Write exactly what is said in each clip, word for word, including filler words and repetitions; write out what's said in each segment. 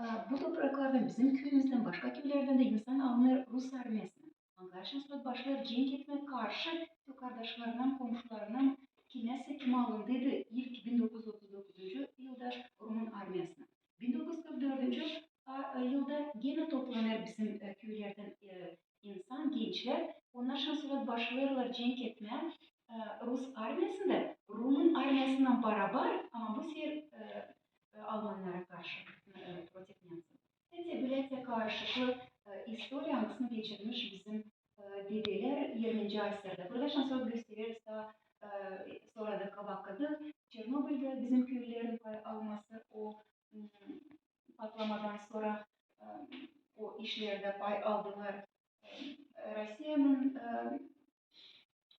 e, bu topraklardan, bizim küüyümüzdän, başka küülerdän dä insan alınêr rus armiyasına. Angıları şansora başlêêr cenk etmää karşı sokakdaşlarına, komşularına, kimäsä, kim alındıydı ilk bin dokuz üz otuz dokuzuncu yılda rumın armiyasına. Bin dokuz üz kırk dördüncü a-, yılda genä toplanêr bizim, e, küülerdän, e, insan, gençlär. Onnar şansora başlêêrlar cenk etmää, e, rus armiyasında, rumın armiyasınnan barabar, ama bu sefer, e, e, almannara karşı, e, против немцев. Hem dä bölä karışıklı, e, istoriya, angısını geçirmiş bizim, e, dedelär irminci asırdä. Burada şansora göstereriz taa, e, sora da kabakada Çernobıldä bizim küülilerin pay alması o, m, patlamadan sora, e, o işlerdä pay aldılar. E, Rusiyanın, e,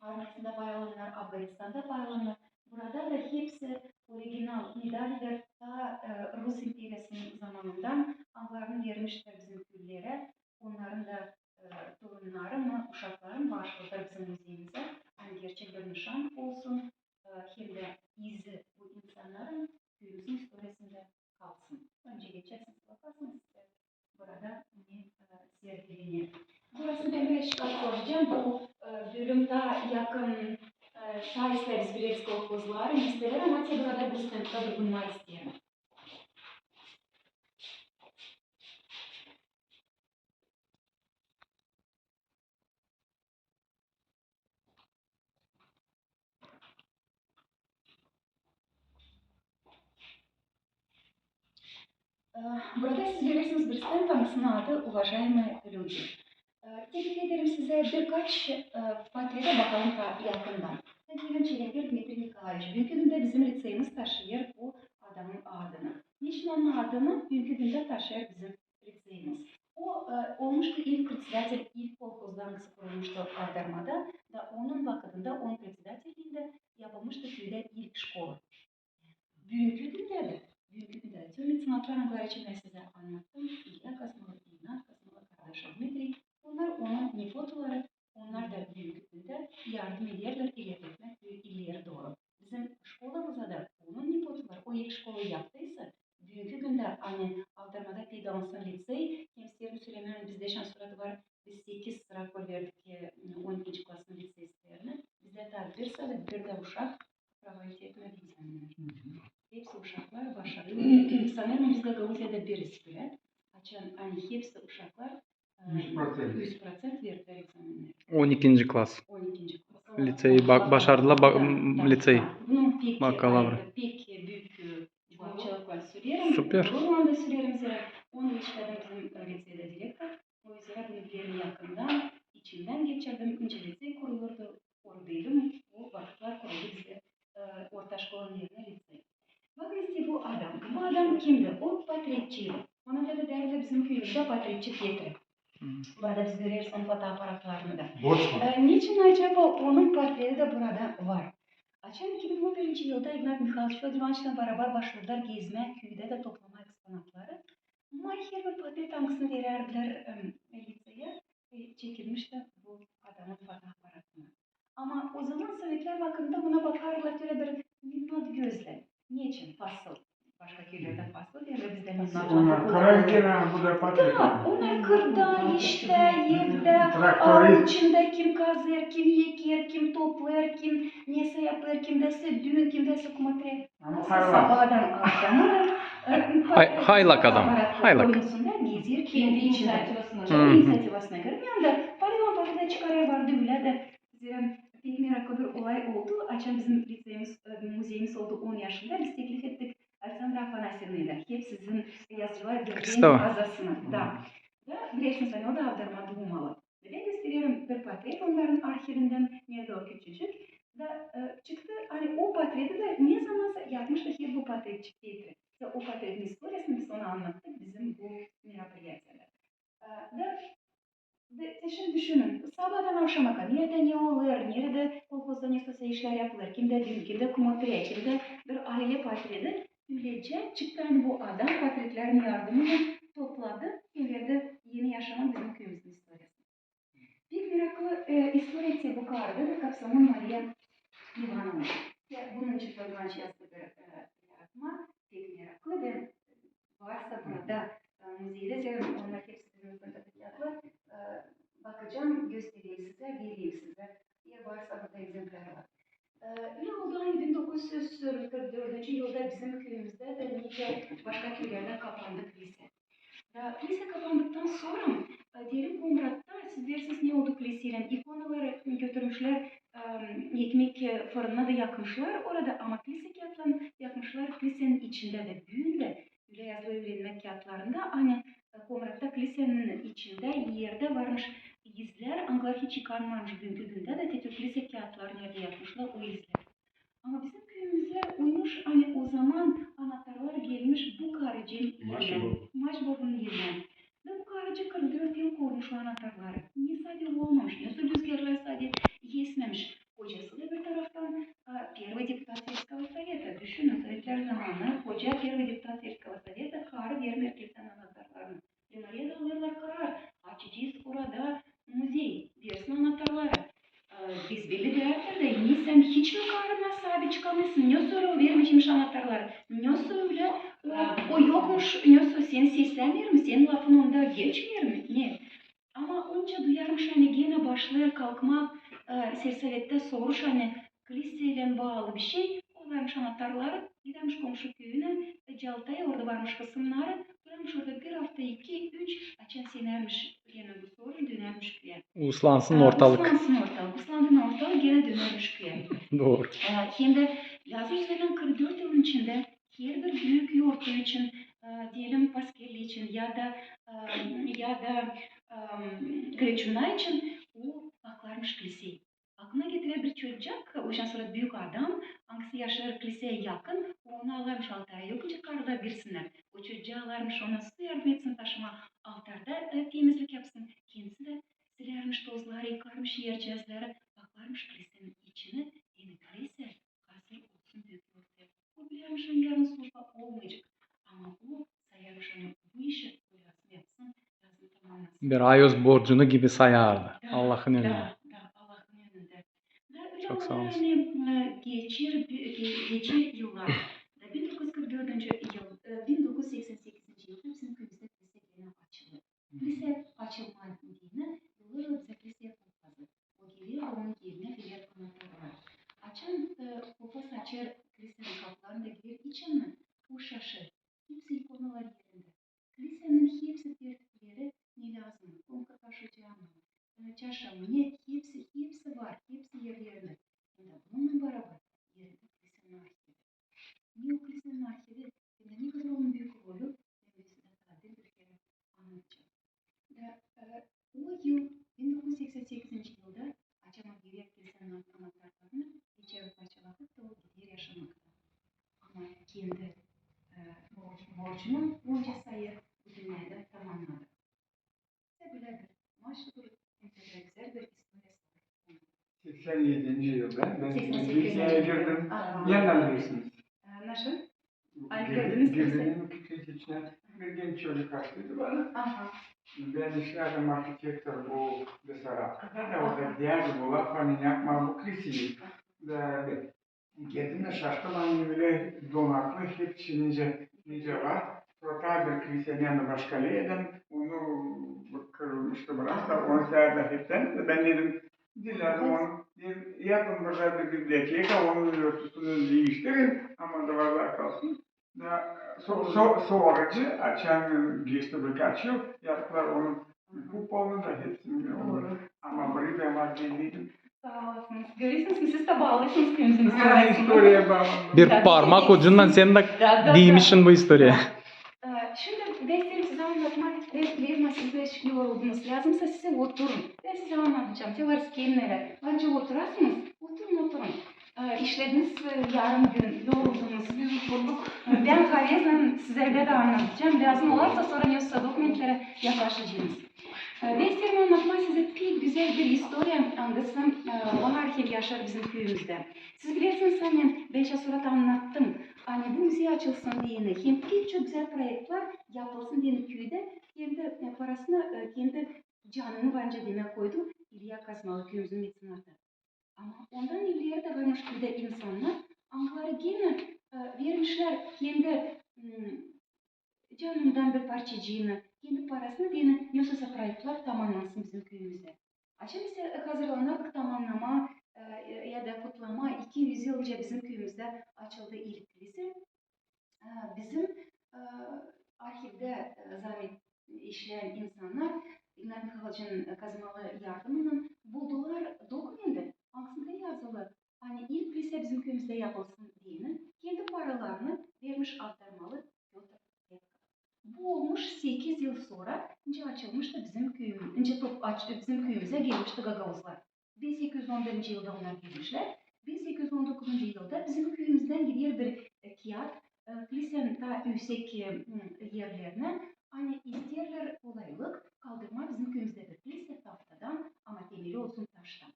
armiyasında pay alannar, Afganistanda pay alannar. Burada da hepsi original medalilär taa, e, rus imperiyasının zamanından, angılarını vermişlär bizim küülilerä. Onnarın da, e, torunnarı mı, uşakları mı baaşladılar bizim muzeyimizä. Ani gerçek bir nışan olsun, e, hem dä izi bu insannarın küüyümüzün istoriyasında kalsın. Öncä geçersiniz, bakarsınız, e, burada ne, e, sergilenir. Burasını bän birazcık açacam. Bu, e, bölüm taa yakın, e, taa islää biz bileriz kolhozları, meselä, ama te burada bu stentta durgunmaa isteerim. E, burada siz görersiniz bir stend, angısının adı «Уважаемые люди». E, teklif ederim sizä birkaç, e, portretä bakalım taa yakından. Teklif ederim Çelengir Dmitriy Nikolaeviç. Büünkü gündä bizim liţeyimiz taşıyêr bu adamın adını. Neçin onun adını büünkü gündä taşıyêr bizim liţeyimiz? O, e, olmuştu ilk председатель ilk kolhozda, angısı kurulmuştu Avdarmada, da onun vakıdında, onun председательлиинде yapılmıştı küüdä ilk şkola. Büünkü gündä dä, büünkü gündä dä tüm meţenatlar, angıları için bän sizä annattım, İlya Kazmalı, İnat Kazmalı, kardaşı Dmitriy, onnar onun nepotuları, onnar da büünkü gündä yardım ederlär ilerletmää küüyü ileri dooru. Bizim şkolamıza da onun nepotuları o ilk şkolayı yaptıysa, büünkü gündä, ani Avdarmada peydalansın liţey, hem isteerim sölemää, bizdä şansora var, biz sekiz sıra koyverdik, e, on ikinci klasın liţeistlerni. Bizdä taa bir sırada bir dä uşak провалить etmedi ekzamenneri. Hepsi uşaklar başarılı. Sanêrım, biz Gagauziyada bir ispilä, açan, ani hepsi uşaklar, e, üz proţent, üz proţent verdilär ekzamenneri. On ikinci klas. On ikinci klas. Liţeyi ba-, başardılar, ba-, m, liţeyi. Bakalavrı. Pek, e, büük, e, cuvapçılıklan söleerim. Super. Gururlan da söleerim, zerä on üç yıldan bizim, e, liţeydä direktor. O üzerä bunu bilirim yakından, içimdän geçirdim. Nicä liţey kurulurdu, oradaydım. Bu vakıtlar kuruldu bizdä, e, orta şkolanın erinä liţey. Bakın işte bu adam. Bu adam kimdi? O portretçiydi. Ona göre dä bizim küüyümüzdä portretçi Petri. Burada biz göreriz onun fotoaparatlarını da. E, neçin acaba onun portreti dä burada var? Açan iki bin on birinci yılda İgnat Mihailoviç Födor İvanoviçlan barabar başladılar gezmää küüdä dä toplamaa eksponatları. Ama herbir portret, angısını verärdilär, em, liţeyä, e, çekilmişti bu adamın fotoaparatına. Ama o zaman sovetlär vakıdında buna bakardılar ölä bir minnat gözlän. Neçin? Fasıl. Başka küülerdä fasıl deerlär, bizdä minnat. Onnar kırda iştä, evdä, aulun içindä, kim kazêr, kim eker, kim toplêêr, kim nesä yapêr, kimdä sä düün, kimdä sä kumaträ. Sabaadan akşama. Hay-, haylak adam. Haylak. Boynuzunda gezir kendi içindä. İnisiativasına görä, yani da paraylan para da çıkarêr, vardı ölä dä. Zerä pek meraklı bir olay oldu. Açan bizim liţeyimiz, e, muzeyimiz oldu on yaşında, biz teklif ettik Aleksandra Afanasyevnayı da, hep sizin yazıcılar birliin azasına. Da. Da, bilersiniz, ani o da Avdarmada duumalı. Bän göstererim bir portret onnarın arhivindän, neredä o küçücük. Da, e, çıktı, ani o portreti dä ne zamansa yapmıştı herbir portretçi Petri. Da o portretin istoriyasını biz ona annattık bizim bu meropriyatiyada. E, da, da, te şindi düşünün, sabaadan akşama kadar neredä ne olêr, neredä kolhozda nesä işlär yapılêr, kimdä düün, kimdä kumaträ, kimdä bir aylä portreti, ölecä çıktı, ani bu adam portretlerin yardımınnan topladı hem verdi eni yaşamaa bizim küüyümüzün istoriyasını. Pek meraklı, e, istoriya te bu karıda da Kapsamın Mariya İvanovna. Ya, bunun için Födor İvanoviç yazdı bir, e, yaratma, pek meraklı ve varsa burada Muzeydä, sebebi onnar hepsi bizim fırında kiyatlar. E, bakacam, göstereyim sizä, vereyim sizä. Eer varsa burada ekzemplär var. E, ölä oldu, ani bin dokuz üz kırk dördüncü yılda bizim küüyümüzdä dä, nicä başka küülerdä kapandı kilisä. Da kilisä kapandıktan sora, e, deyelim, Komratta, siz bilersiniz, ne oldu kiliseylän? İkonaları götürmüşlär, e, ekmek, e, fırınına da yakmışlar orada, ama kilisä kiyatlarını yakmışlar kilisenin içindä dä. Büün dä ölä yazılı üürenmä kiyatlarında, ani, e, Komratta kilisenin içindä erdä varmış izlär, angıları hiç yıkanmamış büünkü gündä dä, te tör kilisä kiyatlarını erdä yakmışlar o izlär. Ama bizim küüyümüzdä uymuş, ani ozaman anahtarlar gelmiş bu karıcıın elinä, Maçbobun elinä. Da bu karıcı kırk dört yıl korumuş o anahtarları. Ne sade olmamış, ne su rüzgarlar sade esmemiş. Kocası da bir taraftan, a, первый депутат сельского совета. Düşünün, sovetlär zamanı koca первый депутат сельского совета, karı vermeer kilisenin anahtarlarını. Primariyada alêrlar karar, açacez orada muzey, versin anahtarları. E, biz belli dä, ne sän hiç mi karına saabi çıkamêêrsın, ne sora o vermeyecekmiş anahtarları, ne sora o, o yokmuş, ne sora seni seslämeer mi, senin lafın onda geçmeer mi, ne? Ama onca duyarmış, ani genä başlêêr kalkmaa, e, selsovettä soruş, ani kiliseylän baalı bişey, koyêrmış anahtarları, gidermiş komşu küüyünä, e, Caltaya, orada varmış hısımnarı, durarmış orada bir afta, iki, üç, açan sönärmiş genä bu soruş, dönärmiş küüyä. Uslansın ortalık. Uslansın ortalık, uslandı ortalık, genä dönärmiş küüyä. Dooru. E, hem dä yazın üzerinnän kırk dört yılın içindä herbir büük yortu için, e, deyelim, paskerlik için ya da, e, ya da, e, kreçunnar için o baklarmış kiliseyä. Aklına getirär bir çocuk, o zaman sora büük adam, angısı yaşêêr kiliseyä yakın, onu alarmış altara, yok nicä karılar girsinnär. O çocugu alarmış, ona su yardım etsin taşımaa, altarda, e, temizlik yapsın. Kendisi dä silärmiş tozları, yıkarmış ercääzleri, baklarmış kilisenin içinä, hem kilise hazır olsun büük yortuya. O bilärmiş, ani yarın služba olmayacek. Ama o sayarmış, ani bu işi o lääzım yapsın, lääzım tamannasın. Bir ayoz borcunu gibi sayardı Allahın önündä. Da, da, Allahın önündä. Da ölä olêr, ani, e, geçer, bi-, ge-, geçer yıllar. Da bin dokuz üz kırk dördüncü yıl, e, bin dokuz üz seksän sekizinci yılda bizim küüyümüzdä kilisä genä açılêr. Kilisä açılmaa deyni, yollar bizä kilisä kolhozı. O geler, onun erinä verer anahtarları. Açan, e, kolhoz açêr kilisenin kapılarını da geler içini, o şaşêr. Hepsi ikonalar erindä. Kilisenin hepsi tertipleri, ne lääzım, konka taşıyacaa mı, e, çaşa mı, ne, hepsi, hepsi var, hepsi erlerindä. Hem dä bununnan barabar erindä kilisenin arhivi. Ne o kilisenin arhivi, hem dä ne kadar onun büük rolü, bän sizä taa bir kerä annadacam. Da, e, o yıl, bin dokuz üz seksän sekizinci yılda, açan o gerer kilisenin anahtarlarını, geçer parça vakıt da o gider yaşamaktan. Ama kendi, e, borc-, borcunu onca sayı bu dünnedä tamannadı. Bizä bölä bir maşadur, hem dä gözäl bir istoriya. Seksän edinci yılda bän Seksän sekizinci. Kiliseyi girdim. Aha. Neyä bilirsiniz? E, nasıl? Girdim, girdim kilisenin içinä. Bir genç çocuk açtıydı bana. Aha. Bän işlärdim arhitektor bu Besarabkada, da orada deyärdi, bu laf, ani yapmaa bu kiliseyi. Da girdim dä şaştım, ani ölä donaklı, hepsi nicä, nicä var. Sora bir kilisenin başka lääzım, onu kırılmıştı biraz da, onu särdi hepten. Bän dedim, diil lääzım, onu yapın burada bir biblioteka, onun örtüsünü diiştirin, ama duvarlar kalsın. Da so-, so-, sorucu, açan geçti birkaç yıl, yaptılar onun kupolunu da hepsini. Dooru. Ama burayı bän var bilmeydim. Saa olasınız. Görersiniz, siz dä baalıysınız küüyünüzün istoriyasına. Istoriya baalı. Bir parmak ucundan sän dä diimişsin bu istoriyaya. E, şindi bän isteerim sizä annatmaa, bän, bän siz dä yoruldunuz. Lääzımsa siz oturun. Bän sizä annadacam, te var skämnelär. Var nicä oturasınız, oturun, oturun. E, işlediniz, e, yarım gün, yoruldunuz. Biz oturduk. Bän haveslän sizä dä annadacam. Lääzım olarsa, sora ne olsa dokumentlerä yaklaşacez. E, bän isteerim annatmaa sizä pek gözäl bir istoriya, angısı, e, var hem yaşar bizim küüyümüzdä. Siz bilersiniz, ani bän şaş sora annattım, ani bu muzey açılsın deyni, hem pek çok gözäl proektlär yapılsın deyni küüdä, kendi, e, parasını, e, kendi canını var nicä demää koydu İlya Kazmalı, küüyümüzün meţenatı. Ama ondan evveleri dä varmış küüdä insannar, angıları genä, e, vermişlär kendi, m, canından bir parçacıını, kendi parasını deyni, nesoy proektlar tamannansın bizim küüyümüzdä. Açan ise hazırlanardık tamannamaa, e, ya da kutlamaa iki üz yılca bizim küüyümüzdä açıldı ilk klise. E, bizim, e, arhivdä, e, zaamet işleyän insannar İgnat Mihayloviçin kazmalı yardımınnan buldular dokumentä, angısında yazılı, ani ilk klise bizim küüyümüzdä yapılsın deyni, kendi paralarını vermiş aktarmalı Pötr Petkov. Bu olmuş sekiz yıl sora, nicä açılmıştı bizim küüyümüz, nicä top-, aç-, bizim küüyümüzä gelmişti gagauzlar. Bin sekiz üz on birinci yılda onnar gelmişlär. Bin sekiz üz on dokuzuncu yılda bizim küüyümüzdän gider bir, e, kiyat, e, klisenin taa üüsek, e, m, erlerinä, ani isteerlär kolaylık kaldırmaa bizim küüyümüzdä bir klise taftadan, ama temeli olsun taştan.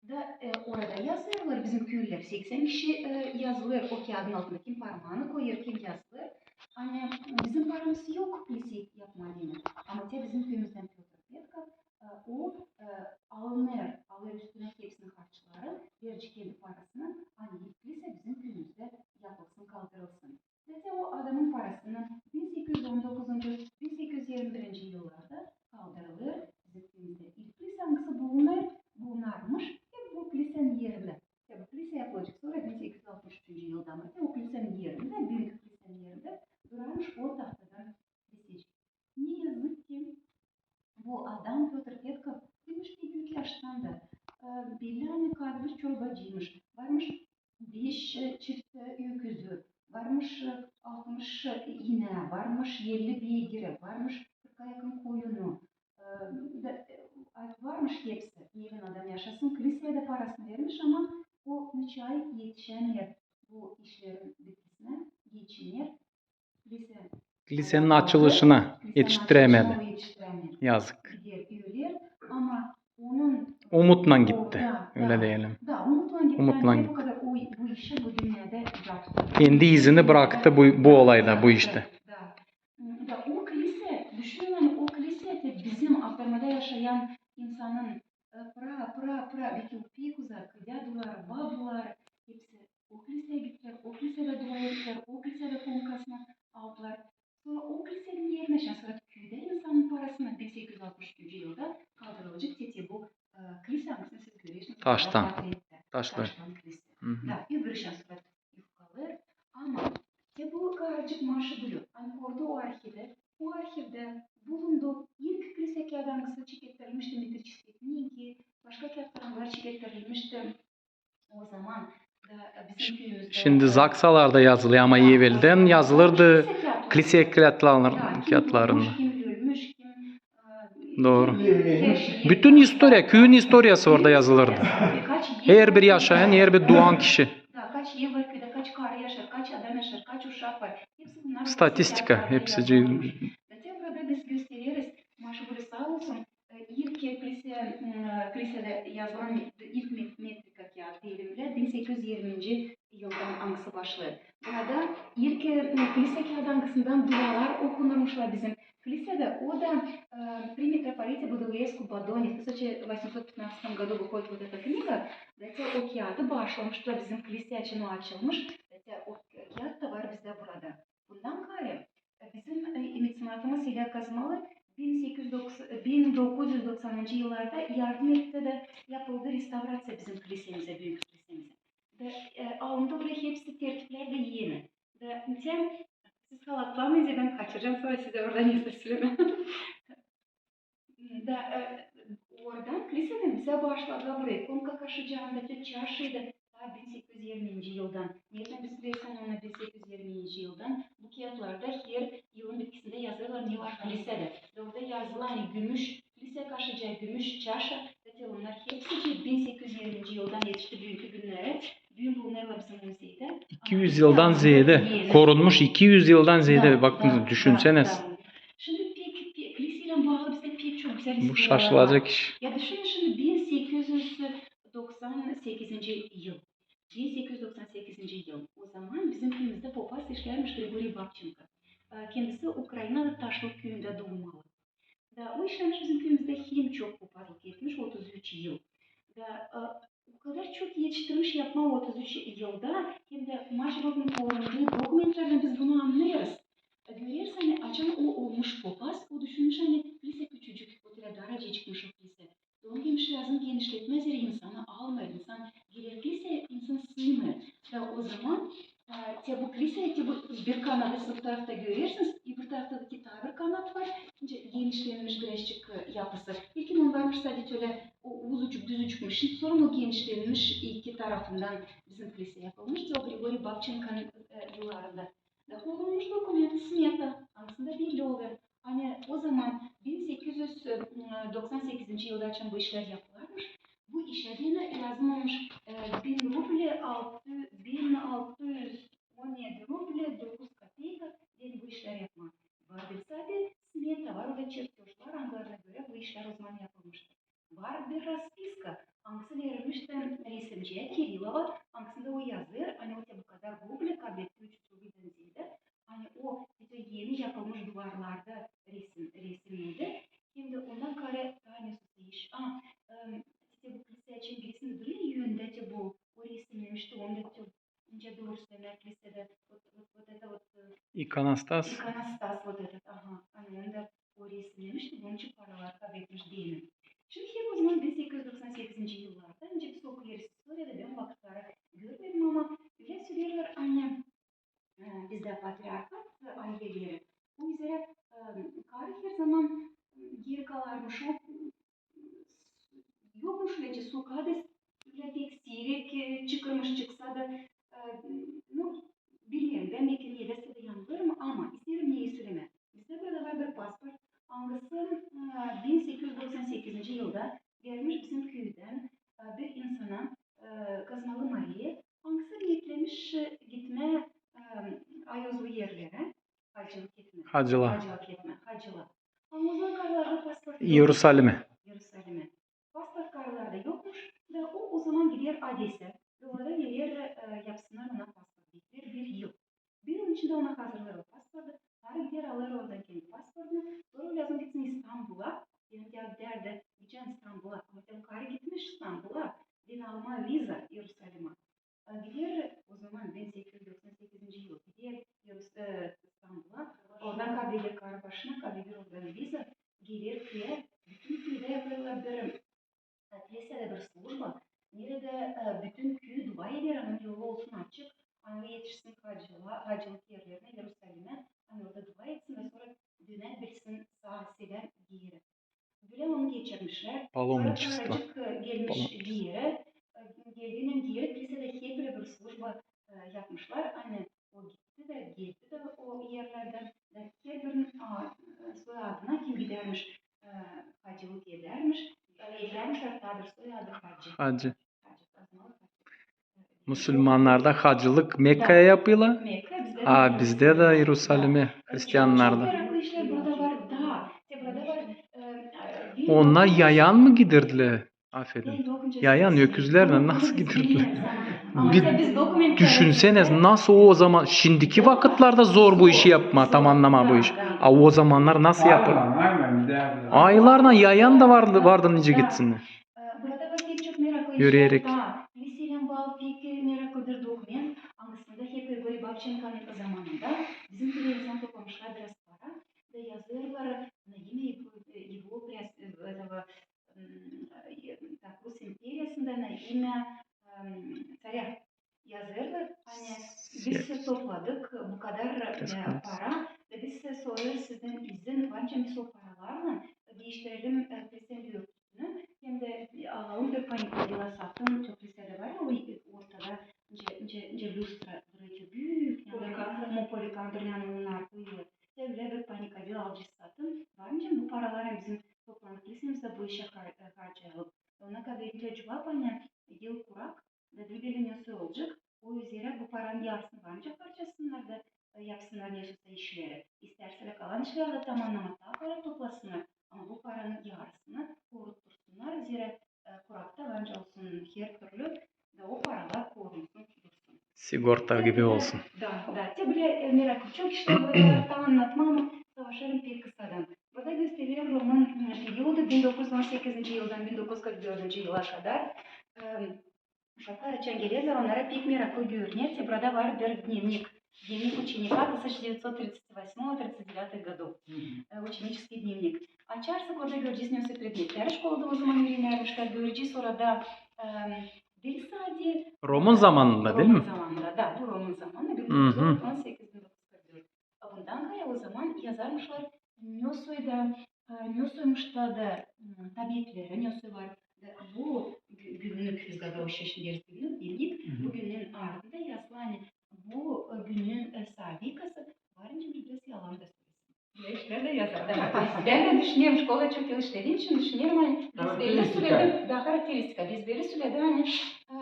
Da, e, orada yazêrlar bizim küülülär, seksän kişi, e, yazılêr o kiyadın altında, kim parmaanı koyêr, kim yazılêr. Ani bizim paramız yok klise yapmaa deyni. Ama te bizim küüyümüzdän Pötr Petkov, e, o, e, alınêr, alêr üstünä hepsini harçları, verecek kendi parasını, ani ilk klise bizim küüyümüzdä yapılsın, kaldırılsın. Zaten o adamın parasını bin sekiz üz on dokuzuncu, bin sekiz üz irmi birinci yıllarda kaldırılêr bizim küüyümüzdä ilk klise, angısı bulunêr, bulunarmış hep bu klisenin erindä. Ya bu klise yapılacek sora bin sekiz üz altmış üçüncü yılda, ama o klisenin erindä, büünkü klisenin erindä durarmış o taftadan klisecik. Ne yazık ki, bu adam Pötr Petkov ölmüş pek büük yaştan da, e, belli ani kabil çorbacıymış, varmış beş, e, çift, e, üüküzü, varmış, e, altmış, e, inää, varmış elli beygiri, varmış kırka yakın koyunu, e, da, e, varmış hepsi. Neylän adam yaşasın, kliseyä dä parasını vermiş, ama o müteahit etişämeer bu işlerin bitkisinä, geçineer. Klisenin açılışına etiştirämedi. Yazık. Umutlan gitti, ölä deyelim. Umutlan gitti. Umutlan gitti. Kendi izini braktı bu, bu olayda, bu iştä. Da, o klise, düşünün, o klise te bizim Aktarmada yaşayan insanın, e, pra, pra, pra, belki pek uzak dädular, babular, hepsi o kliseä gittilär, o kliseedä dua ettilär, o kliseedä konkasını aldılar. Sora o klisenin erinä, şansora küüdä insanın parasına bin sekiz üz altmış üçüncü yılda kaldırılacek te, te bu, e, klise, angısını siz görersiniz taştan. Taştan klise. Da, öbürü şansora yufkalêr. Ama te bu karıcık maşı bölü, ani orada o arhivdä, o arhivdä bulundu ilk klise kiyat, angısı çekettirilmişti metriçeskiy kniga, başka kiyatlarında çekettirilmişti. O zaman da, e, bizim küüyümüzdä, şindi, e, zaksalarda yazılêr, ama eveldän yazılırdı klise kiyatlarında. Dooru. Bütün istoriya, küüyün istoriyası orada yazılırdı. Herbir yaşayan, herbir duan kişi. Da, kaç ev var küüdä, kaç karı yaşêr, kaç adam yaşêr, kaç uşak var. Statistika, hepsi. Zaten burada biz göstereriz, maşı bölü saa olsun, e, ilk klise, m, kliseedä yazılan ilk met-, metrika kiyat deyelim, bin sekiz üz irminci yıldan, angısı başlêêr. Burada ilk, e, klise kiyat, angısından dualar okunurmuşlar bizim kliseedä. O da, e, при митрополите Будулеску Бадоне. В тысяча восемьсот пятнадцатом году выходит вот эта книга. Zaten o kiyadı baaşlamışlar bizim klise için, o açılmış. Zaten o kiyat da var bizdä burada. Bundan kaarä, e, bizim, e, meţenatımız İlya Kazmalı bin sekiz üz doksan, bin dokuz üz doksanıncı yıllarda yardım etti da yapıldı restavraţiya bizim klisemizä, büünkü klisemizä. Da, e, alındı oraya hepsi tertiplär dä eni. Da, tem, siz halaplamayın, bän kaçıracam, sora sizä oradan neysä sölemää. Da, e, oradan kliseedän bizä baaşladılar burayı. Konka kaşıcaa da, te çaşayı da, taa bin sekiz üz irminci yıldan. Neredän biz bilersän, onu bin sekiz üz irminci yıldan bu kiyatlarda her yılın bitkisindä yazêrlar, ne var kliseedä. Da orada yazılı, ani gümüş, klise kaşıcaa, gümüş çaşa, da te onnar hepsicii bin sekiz üz irminci yıldan etişti büünkü günnärä. Büün bulunêrlar bizim muzeydä. İki üz yıldan zeedä, korunmuş iki üz yıldan zeedä. Bakın, düşünsänez. Şindi pek, pek, kliseylän baalı bizdä pek çok gözäl istoriyalar var. Bu şaşılacak iş. Ya düşünün, şindi bin sekiz üz doksan sekizinci yıl. Bin sekiz üz doksan sekizinci yıl. O zaman bizim küüyümüzdä popaz işlärmiş Grigoriy Babçenko. E, kendisi Ukrainada Taşlık küüyündä duumalı. Da, o işlämmiş bizim küüyümüzdä hem çok popazlık etmiş, otuz üç yıl. Da, e, o kadar çok etiştirmiş yapmaa otuz üç yılda, hem dä maşrafın korundu dokumentlerdän biz bunu annêêrız. Görersin, ani açan o olmuş papaz, o düşünmüş, ani klisä küçücük, o tölä daracık çıkmış o klisä. Da onu demiş, lääzım genişletmää, zerä insanı almêêr, insan geler klisä, insan sıymêêr. Da ozaman, e, te bu klisä, te bu bir kanat, bu tarafta görersiniz, öbür tarafta da taa bir kanat var, genişlenmiş birazcık, e, yapısı. İlkin o varmış sade ölä, o uzucuk, düzücükmüş. Şindi sora o genişlenmiş, iki tarafından bizim klisä yapılmış, o Grigoriy Babçenkonun, e, yıllarında. Da olmuş dokument, smeta, angısında belli olêr. Ani ozaman bin sekiz üz doksan sekizinci yılda açan bu işlär yapılarmış, bu işä deyni lääzım olmuş, e, bin rublä, altı, bin altı üz on edi rublä dokuz kopeyka deyni bu işlär yapmaa. Var bir sade smeta, var o da çertyoş, var, angılarına görä bu işlär ozaman yapılmıştır. Var bir raspiska, angısı verilmiş resimciyä Kirilova, angısında o yazêr, ani o te bu kadar rublä, kabletti üç üz rublä deyni, ani o te eni yapılmış duvarlarda resim, resimnedi. Hem dä ondan kaarä taa ne iş. A, em, te bu klisä için birisini durêr yöndä te bu, o resimnemişti, onda te, nicä dooru sölemää, klisä dä, вот, вот, вот это вот, e, ikonostas. Ikonostas, вот этот, aha, ani onda o resimnemişti, bunun için paralar kabletmiş deyni. Şindi hep ozaman bin sekiz üz doksan sekizinci yıllarda, nicä biz okuyêrız istoriyada, bän vakıtları görmedim, ama ölä söleerlär, ani, e, bizdä patriarhat, e, aileleri, o üzerä, e, karı herzaman, e, geeri kalarmış, o, e, yokmuş ölä, su kadar ölä pek siirek, e, çıkırmış, çıksa da, e, nu, bilmeerim, bän beki neredä dä yanılêrım, ama isteerim neyi sölemää. Bizdä burada var bir pasport, angısı, e, bin sekiz üz doksan sekizinci yılda vermiş bizim küüdän, e, bir insana, e, Kazmalı Mariya, angısı neetlemiş, e, gitmää, e, ayozlu erlerä, hacılık etmää. Hacılık. Hacılık etmää, hacılık. Ama o zaman karılarda pasport yok. İerusalimä. İerusalimä. Pasport karılarda yokmuş, da o, ozaman gider adesä, da orada verer, e, yapsınnar ona pasport. Bekleer bir yıl. Bir yılın içindä ona hazırlêêr o pasportu, karı gider alêr oradan kendi pasportunu, sora lääzım gitsin İstanbula, hem dä derdä gidecäm İstanbula, ama te bu karı gitmiş İstanbula deyni almaa viza İerusalimä. E, gider ozaman bin sekiz üz doksan sekizinci yıl, gider İerus-, e, İstanbula, oradan kableder karı başına, kableder oradan viza, geler küüyä, bütün küüdä yapêrlar bir, e, klisada bir slujba, neredä, e, bütün küü dua eder, ani yolu olsun açık, ani etişsin hacılık, hacılık erlerinä, İerusalimä, ani orada dua etsin da sora dönäbilsin saa-selän geeri. Bölä onu geçirmişlär. Паломничество. Sora karıcık, e, gelmiş geeri, e, geldiynän geeri klisada hep bir slujba, e, yapmışlar. Ani o gitti dä, geldi dä o erlerdän, da hep bir, a, e, soyadına kim gidärmiş, e, hacılık edärmiş, e, eklämişlär taa bir soyadı Hacı. Hacı. Hacı, Kazmalı Hacı. Musulmannarda hacılık Mekkaya yapêrlar. Mekka, bizdä dä. A bizdä dä İerusalimä, hristiannarda. Çok meraklı işlär burada var. Da, te burada var, e, e, Onnar yayan mı gidirdilär? Afedin. Yayan, öküzlärlän nasıl gidirdilär? Bir düşünsänez, nasıl o zaman, şindiki vakıtlarda zor bu işi yapmaa, tamannamaa bu işi. A o zamannar nasıl yapêr? Ayılarlan, yayan da vardı, vardı nicä gitsinnär. E, burada var pek çok meraklı işlär. Yürüyeräk. Da, klisä ile baalı pek meraklı bir dokument. Angısında hep Grigoriy Babçenkonun zamanında bizim küüdä insan toplamışlar biraz para. Da yazêrlar, na имя его, e, его прес-, e, этого, m, e, так, Rus imperiyasında на имя, em, царя. Yazêrlar, ani biz topladık bu kadar, e, para, da biz sorêrız sizdän izin, var nicä biz o paralarlan diiştirelim, e, klisän örtüsünü, hem dä, e, alalım bir panikadila satın, çok klisada var ya, o, e, ortada, nicä, nicä, nicä lustra durêr, büük, yani, polikandır, yani, onnar, bu yıl. Hem dä bir panikadila alacez satın, var nicä bu paraları bizim toplanıp klisemizdä bu işä har-, e, harcayalım. Ona kadar edilä cuvap, ani yıl kurak, da bilmeerim ne olacek. O üzerä bu paranın yarısını var nicä harcasınnar da, e, yapsınnar nesosa işleri. İstärsälär kalan işleri dä tamannamaa, taa para toplasınnar. Ama bu paranın yarısını koruttursunnar, zerä, e, kurakta var nicä olsun her türlü, da o paralar korunsın, dursun. Sigorta gibi olsun. Da, da. Te bölä, e, meraklı çok işlär burada var, taa annatmaa, ama savaşêrım pek kısadan. Burada göstererim roman, m, периоду bin dokuz üz on sekizinci yıldan bin dokuz üz kırk dördüncü yıla kadar. Em, Uşaklar açan gelerlär, onnara pek meraklı görüner. Te burada var bir dnevnik. Дневник ученика тысяча девятьсот тридцать восьмого тридцать девятых годов. Э, ученический дневник. Açarsak, orada görecez, ne o predmetleri şkolada o zaman üürenärmişlär, görecez orada, em, diil sade Roman zamanında, diil mi? Roman zamanında, da, bu Roman zamanı, bin dokuz on sekiz, bin dokuz on dört. Bundan kaarä o zaman yazarmışlar ne o da, e, ne o soymuş tada, m, tabietleri, ne o var. Da bu gü-, günlük, biz когда училище, günlük dnevnik, bu günün ardında yazılı, ani bu, e, günün, e, sabikası var, nicä biraz yalan da sölesin. Bölä işlär dä yazar. Bän dä düşünerim, şkolada çok yıl işlediim için düşünerim, ani biz belli sürede, da, karakteristika, biz belli sürede, ani, e,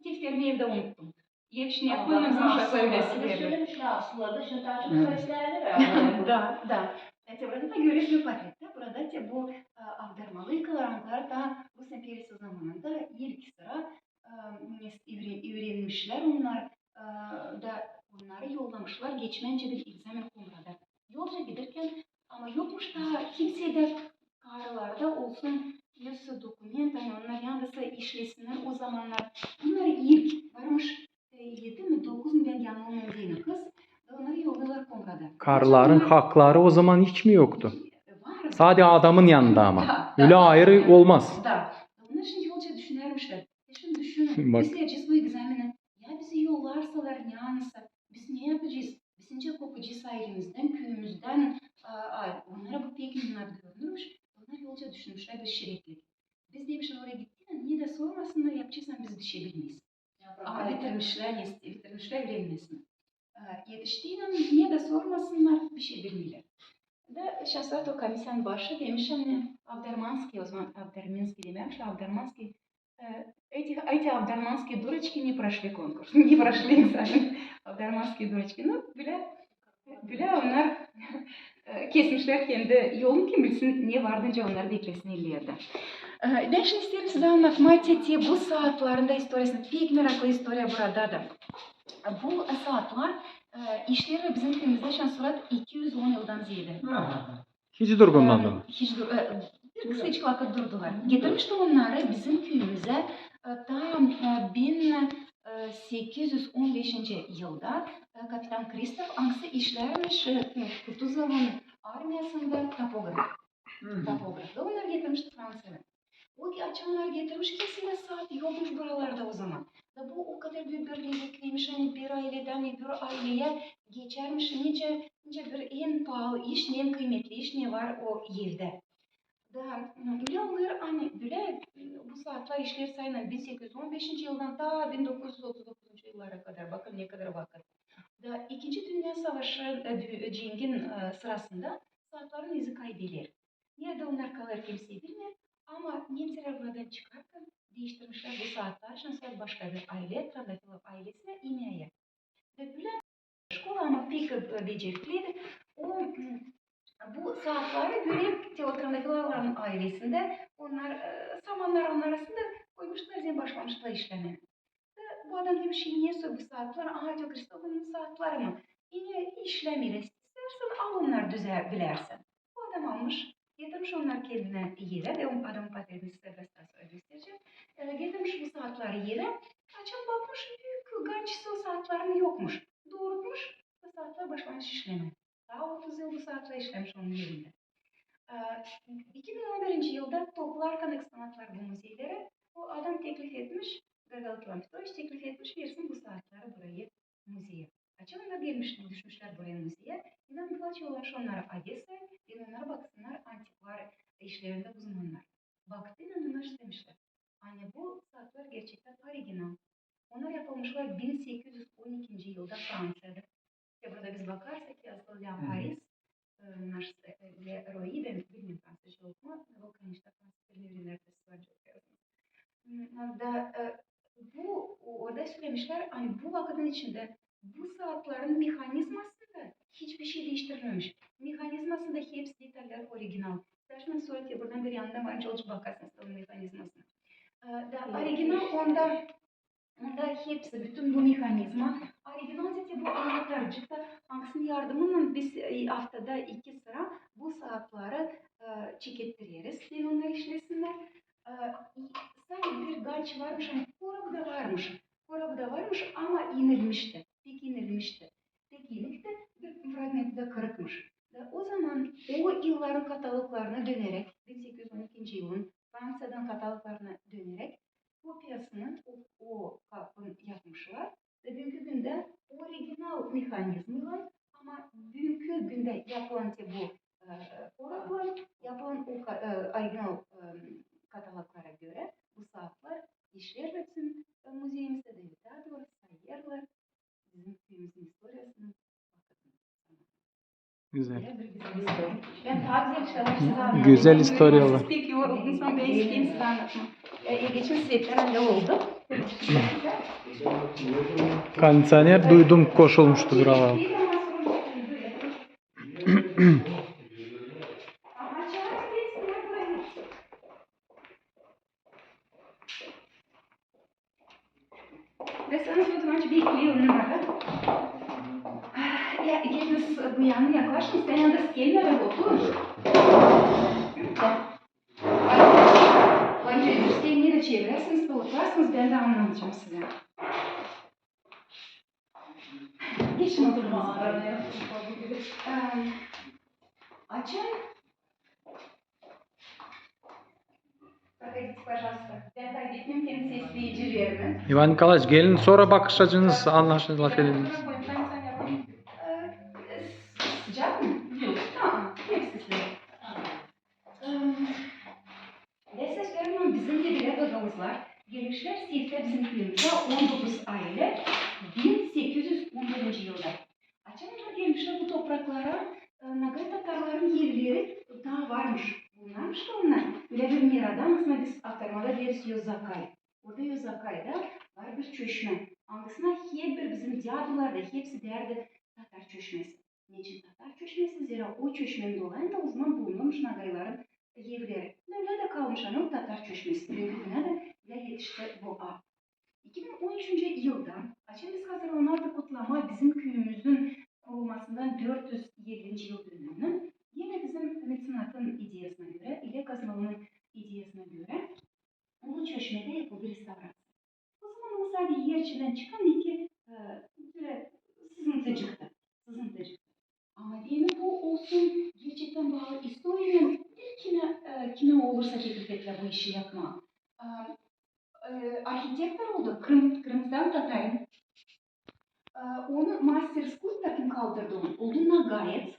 defterimi evdä unuttum. Ev işini yapmêêrım, bizim uşaklar ölä severlär. Sölemişlär aslında, şimdi taa çok seslerdi. Da, da. Te burada da görürsün portrette, burada te bu, e, avdarmalı yıkalar, onnarı da bu Sen Peresin zamanında ilk sıra, e, üüre-, üürenmişlär onnar, e, da onnarı yollamışlar geçmää bir ekzamen Komrada. Yolca giderkän, ama yokmuş taa kimsey dä karılarda olsun, nasıl dokument, ani onnar yanda işlesinnär o zamannar. Bunnar ilk varmış, e, edi mi, dokuz mu, bän yanılmêêrım, deyni kız, da onnarı yollêêrlar Komrada. Karıların hakları o zaman hiç mi yoktu? Var. Sade adamın yanında ama. Da, da. Ölä ayırı olmaz. Da. Onnar şindi yolca düşünärmişlär. E, şindi düşünün. Bak. Biz verecez bu ekzameni. Ya bizi yollarsalar, ne anısa, biz ne yapacez? Biz nicä kopacez aylemizdän, küüyümüzdän, a, a, onnara bu pek minnet görünürmüş. Onnar yolca düşünmüşlär bir şireklik. Biz, demişlär, oraya gittiynän, ne dä sormasınnar, yapacez, ani biz bişey bilmeeriz. Ama bitirmişlär, ne, bitirmişlär üürenmesini. E, etiştiynän, ne dä sormasınnar, bişey bilmeerlär. Da şansora o komissiyanın başı demiş, ani Авдарманские, o zaman Авдарминские dememiş, Авдарманские, e, эти, эти авдарманские дурочки не прошли конкурс, не прошли экзамен. Авдарманские дурочки, nu, bölä, bölä onnar, e, kesmişlär kendi yolunu, kim bilsin, ne vardı nicä onnarı beklesin ellerdä. E, bän şindi isteerim sizä annatmaa, te, te bu saatların da istoriyasını, pek meraklı istoriya burada da. Bu saatlar, e, işleer bizim küüyümüzdä şansora iki üz on yıldan zeedä. Hiç durgunmadılar. E, hiç dur-, e, bir kısacık vakıt durdular. Getirmişti onnarı bizim küüyümüzä, e, taa, e, bin sekiz üz on beşinci yılda, e, kapitan Kristof, angısı işlärmiş, e, Kutuzovun armiyasında topograf. Topograf. Da onnarı getirmişti Franţiyadan. O ki açan onnarı getirmiş, kimseyä saat yokmuş buralarda o zaman. Da bu o kadar büük bir lezetliymiş, ani bir ayledän öbür ayleyä geçärmiş, nicä, nicä bir en paalı iş, en kıymetli iş, ne var o evdä. Da, m, ölä olêr, ani bölä, m, bu saatlar işleer sayın bin sekiz üz on beşinci yıldan taa bin dokuz üz otuz dokuzuncu yıllara kadar, bakın, ne kadar vakıt. Da İkinci dünnä savaşı, e, dü-, cengin, e, sırasında saatların izi kaybediler. Neredä onnar kalêr, kimsey bilmeer. Ama nemsär buradan çıkarkan diiştirmişlär bu saatları, şansora başka bir aylä, Trandafilov aylesinä, imeyä. Ve bölä şkola, ama pek, e, becerikliydi. O, m, bu saatları görüp, te o Trandafilovların aylesindä, onnar, e, samannar onnar arasında koymuşlar, hem başlamışlar işlemää. Da bu adam demiş, ne bu saatlar? Aa, diyor, Kristofonun saatları mı? E, ne, işlemeer. İstärsän, al onnarı, düzä bilärsän. Bu adam almış, getirmiş onnarı kendinä evä, ve o adamın portretini sizä biraz taa sora gösterecäm. E, getirmiş bu saatları evä, açan bakmış, büük gançısı o saatların yokmuş. Doorutmuş, bu saatlar başlamış işlemää. Taa otuz yıl bu saatlar işlemiş onun evindä. E, iki bin on birinci yılda toplarkan eksponatları bu muzeyleri, o adam teklif etmiş, Gagalı Kevan Petroviç teklif etmiş, versin bu saatları burayı muzeyä. Açan onnar gelmiş, düşmüşlär burayı muzeyä, İvan Mihailöviç yollamış onnarı Odesaya, hem onnarı baksınnar antikvar işlerindä uzmannar. Baktıynan, onnarı demişlär, ani bu saatlar gerçektän original. Onnar yapılmışlar bin sekiz üz on ikinci yılda Franţiyada. Te burada biz bakarsak, yazılı La Paris, e, naş, e, e, Le Roi, bän bilmeerim fransızca okumaa, o, konecno, fransız dilini üürenärkän var çok yazılı. M, da, e, bu, orada sölemişlär, ani bu vakıdın içindä bu saatların mehanizmasında hiçbir şey diiştirilmemiş. Mehanizmasında hepsi detallär original. Taşınan surat, te buradan bir yanında var, çok bakarsın onun mehanizmasına. E, da, original onda, onda hepsi, bütün bu mehanizma. Original, te bu anahtarcık da, angısının yardımınnan biz, e, aftada iki sıra bu saatları, e, çekettireriz, deyni onnarı işlesinnär. E, sade bir ganç varmış, ani korabı da varmış. Korabı da varmış, ama inilmişti, pek inilmişti. Pek Ben taa gözäl işlär var sizä annadêrım. Gözäl istoriyalar. Siz pek yoruldunuz, ama ben isteerim sizä annatmaa. E, geçen seferlerdän öyle oldu. Kondisioner duydum, koşulmuştu buralara. Ben sana sordum, ancak bir iki yıl önce. Ya, geliniz bu yanına yaklaşın, sen yalnız gelme ve otur. Var, var, sen de çevirersiniz, oturarsınız, ben de annadacam sizä. Geçin oturun. Em, açın. Проходите, пожалуйста. Ben kaybetmeyim kendi sesleyici yerimi. İvan Nikolaeviç, gelin, sora bakışacınız, anlaşın, lafedin. Ee, sıcak mı? Yok. Tamam. Hepsi sizin. Em, Dä seslerim, bizim dä bilä gagauzlar gelmişlär sefte bizim küüyümüzä on dokuz aylä bin sekiz üz on birinci yılda. Açan onnar gelmişlär bu topraklara, e, nogay tatarların evleri taa varmış. Bulunarmış da onnar ölä bir merada, nasıl biz aktarmada deeriz, Yozakay. Orada Yozakayda var bir çöşmä, angısına hep bir bizim dädular da hepsi deerdi tatar çöşmesi. Neçin tatar çöşmesi? Zerä o çöşmenin dolayında o zaman bulunurmuş nogayların evleri. Ölä dä kalmış, ani o tatar çöşmesi. Büünkü günä dä ölä etişti bu ad. İki bin on üçüncü yılda, açan biz hazırlanardık kutlamaa bizim küüyümüzün kurulmasından dört üz ellinci yıl dönümünü, genä bizim meţenatın ideyasına görä, İlek Azmalı'nın ideyasına görä, bu çöşmedä yapıldı restavraţiya. O zaman o sade er içindän çıkan iki, e, bölä sızıntıcıktı, sızıntıcıktı. Ama deyni bu olsun, gerçektän baalı istoriyanın, kimä, e, kimä olursa teklif ettilär bu işi yapmaa. E, e, arhitektor oldu Krım, Krımstan tatarin. E, onu master-skulptor kim kaldırdı onu, oldu nogaec.